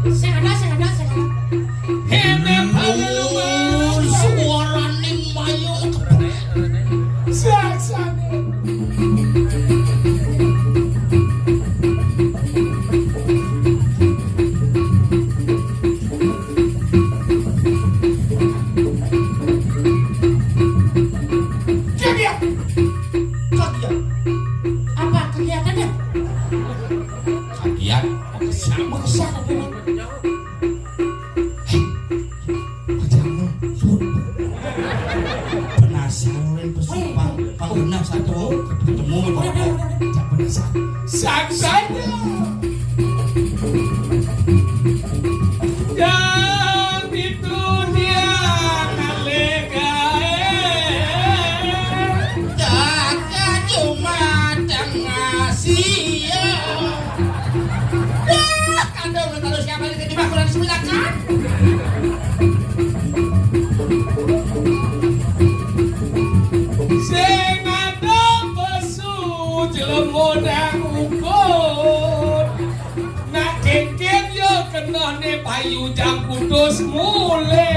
Sing ada, sing ada, sing ada. Hene panggilan, Mak. Suarane mayu keprek. Saat sana. Kegiatan. Kegiatan. Apa kegiatannya? Kegiatan. Mau ke sana. Mau ke sana, Bang. Hei. Penasaran, pesumpah. Pang genah satu ketemu. Udah, udah, udah, udah. Cak penasaran. Saksanya. Dan itu dia kalegae. Jaga cuma tengah sia. Dah, kandung lu terus siapa ini di bakuran sembilan kan? Sing ada pesu jelema nang ukut. Nak kengken yo kenane payu jang kutus mule.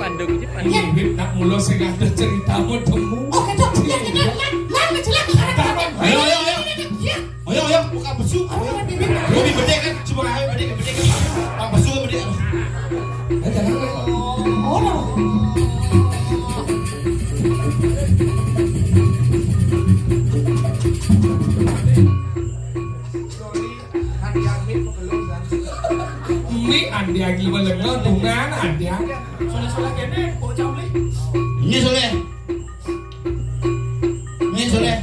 Pandung ji pandung. Iya. Bibit nak mula sing ada cerita mau temu. Oh, gitu. Iya, gitu. Iya. Lan, lan, jelas. Ayo, ayo, ayo. Iya. Ayo, ayo, buka besu. Ayo, Bibit. Lu di bedek kan, coba ayo bedek, bedek. Lagi melengah tungan ada. Soleh-soleh kene, bocah beli. Ini soleh. Ini soleh.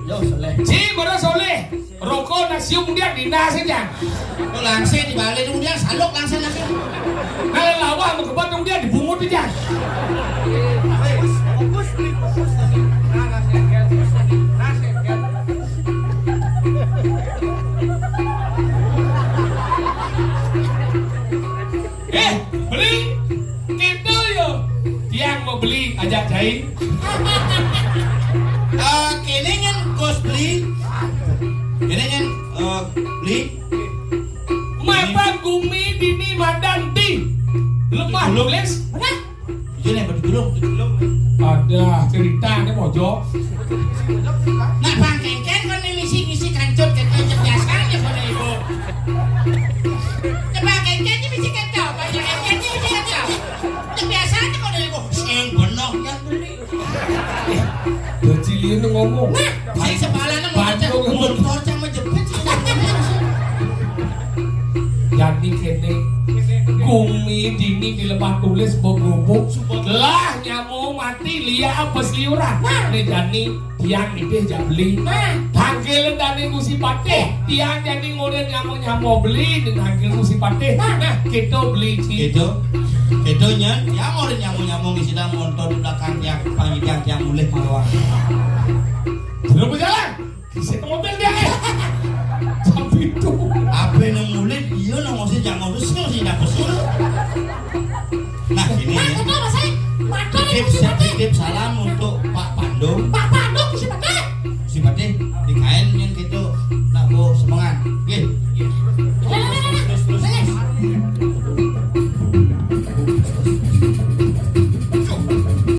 Yo soleh. Cik, mana soleh? Rokok nasi kemudian di nasi aja. Kok langsir di balik kemudian salok langsir lagi. Kalau lawah mau kebat kemudian dibungut aja. Fokus, fokus, fokus. Nah, nasi, nasi, nasi. Eh, beli. Kita yo. Tiang mau beli ajak cai. Ah, kene nyen kos beli. Kene nyen eh, beli. Mata gumi dini madan di lemah tulis. Mana? Iya nih, batu julung, batu julung. Ada cerita nih mojo. Nah, Bang Kengken kan ini misi-misi kancut, Kengken, biasa aja pada ibu. Coba Kengken ini misi kancut, Bang Kengken ini misi kancut. Biasa aja pada ibu. Sing bener yang beli. Bajilian ngomong. Nah, sing sepalane mau Batu cek ngomong. Motor cek menjepit. Jadi kene gumi dini di lemah tulis, bogobok. Lah nyamuk mati, liya apa seliuran. Nah. Nih jani tiang nitih jak beli. Nah. Tangkil dani Gusti Patih. Tiang jadi ngurin nyamuk-nyamuk beli, ditangkil Gusti Patih. Nah. Nah, kita beli ci. Gitu. Gitu nyen, tiang ngurin nyamuk-nyamuk di sini montor di belakang tiang, panggil tiang, tiang mulih maluang. Belum berjalan. Bisa mobil dia eh. Jam itu. Apa yang mulih? Iya, nang mesti jam modus, nang mesti dapet sih. Nah, ini Nah, ya. Kenapa saya? Makan Titip, itu sih, Pak. Titip salam untuk Pak Pandu. Pak Pandu, siapa teh? Siapa teh? Di kain yang gitu. Nak bawa semangat. Oke.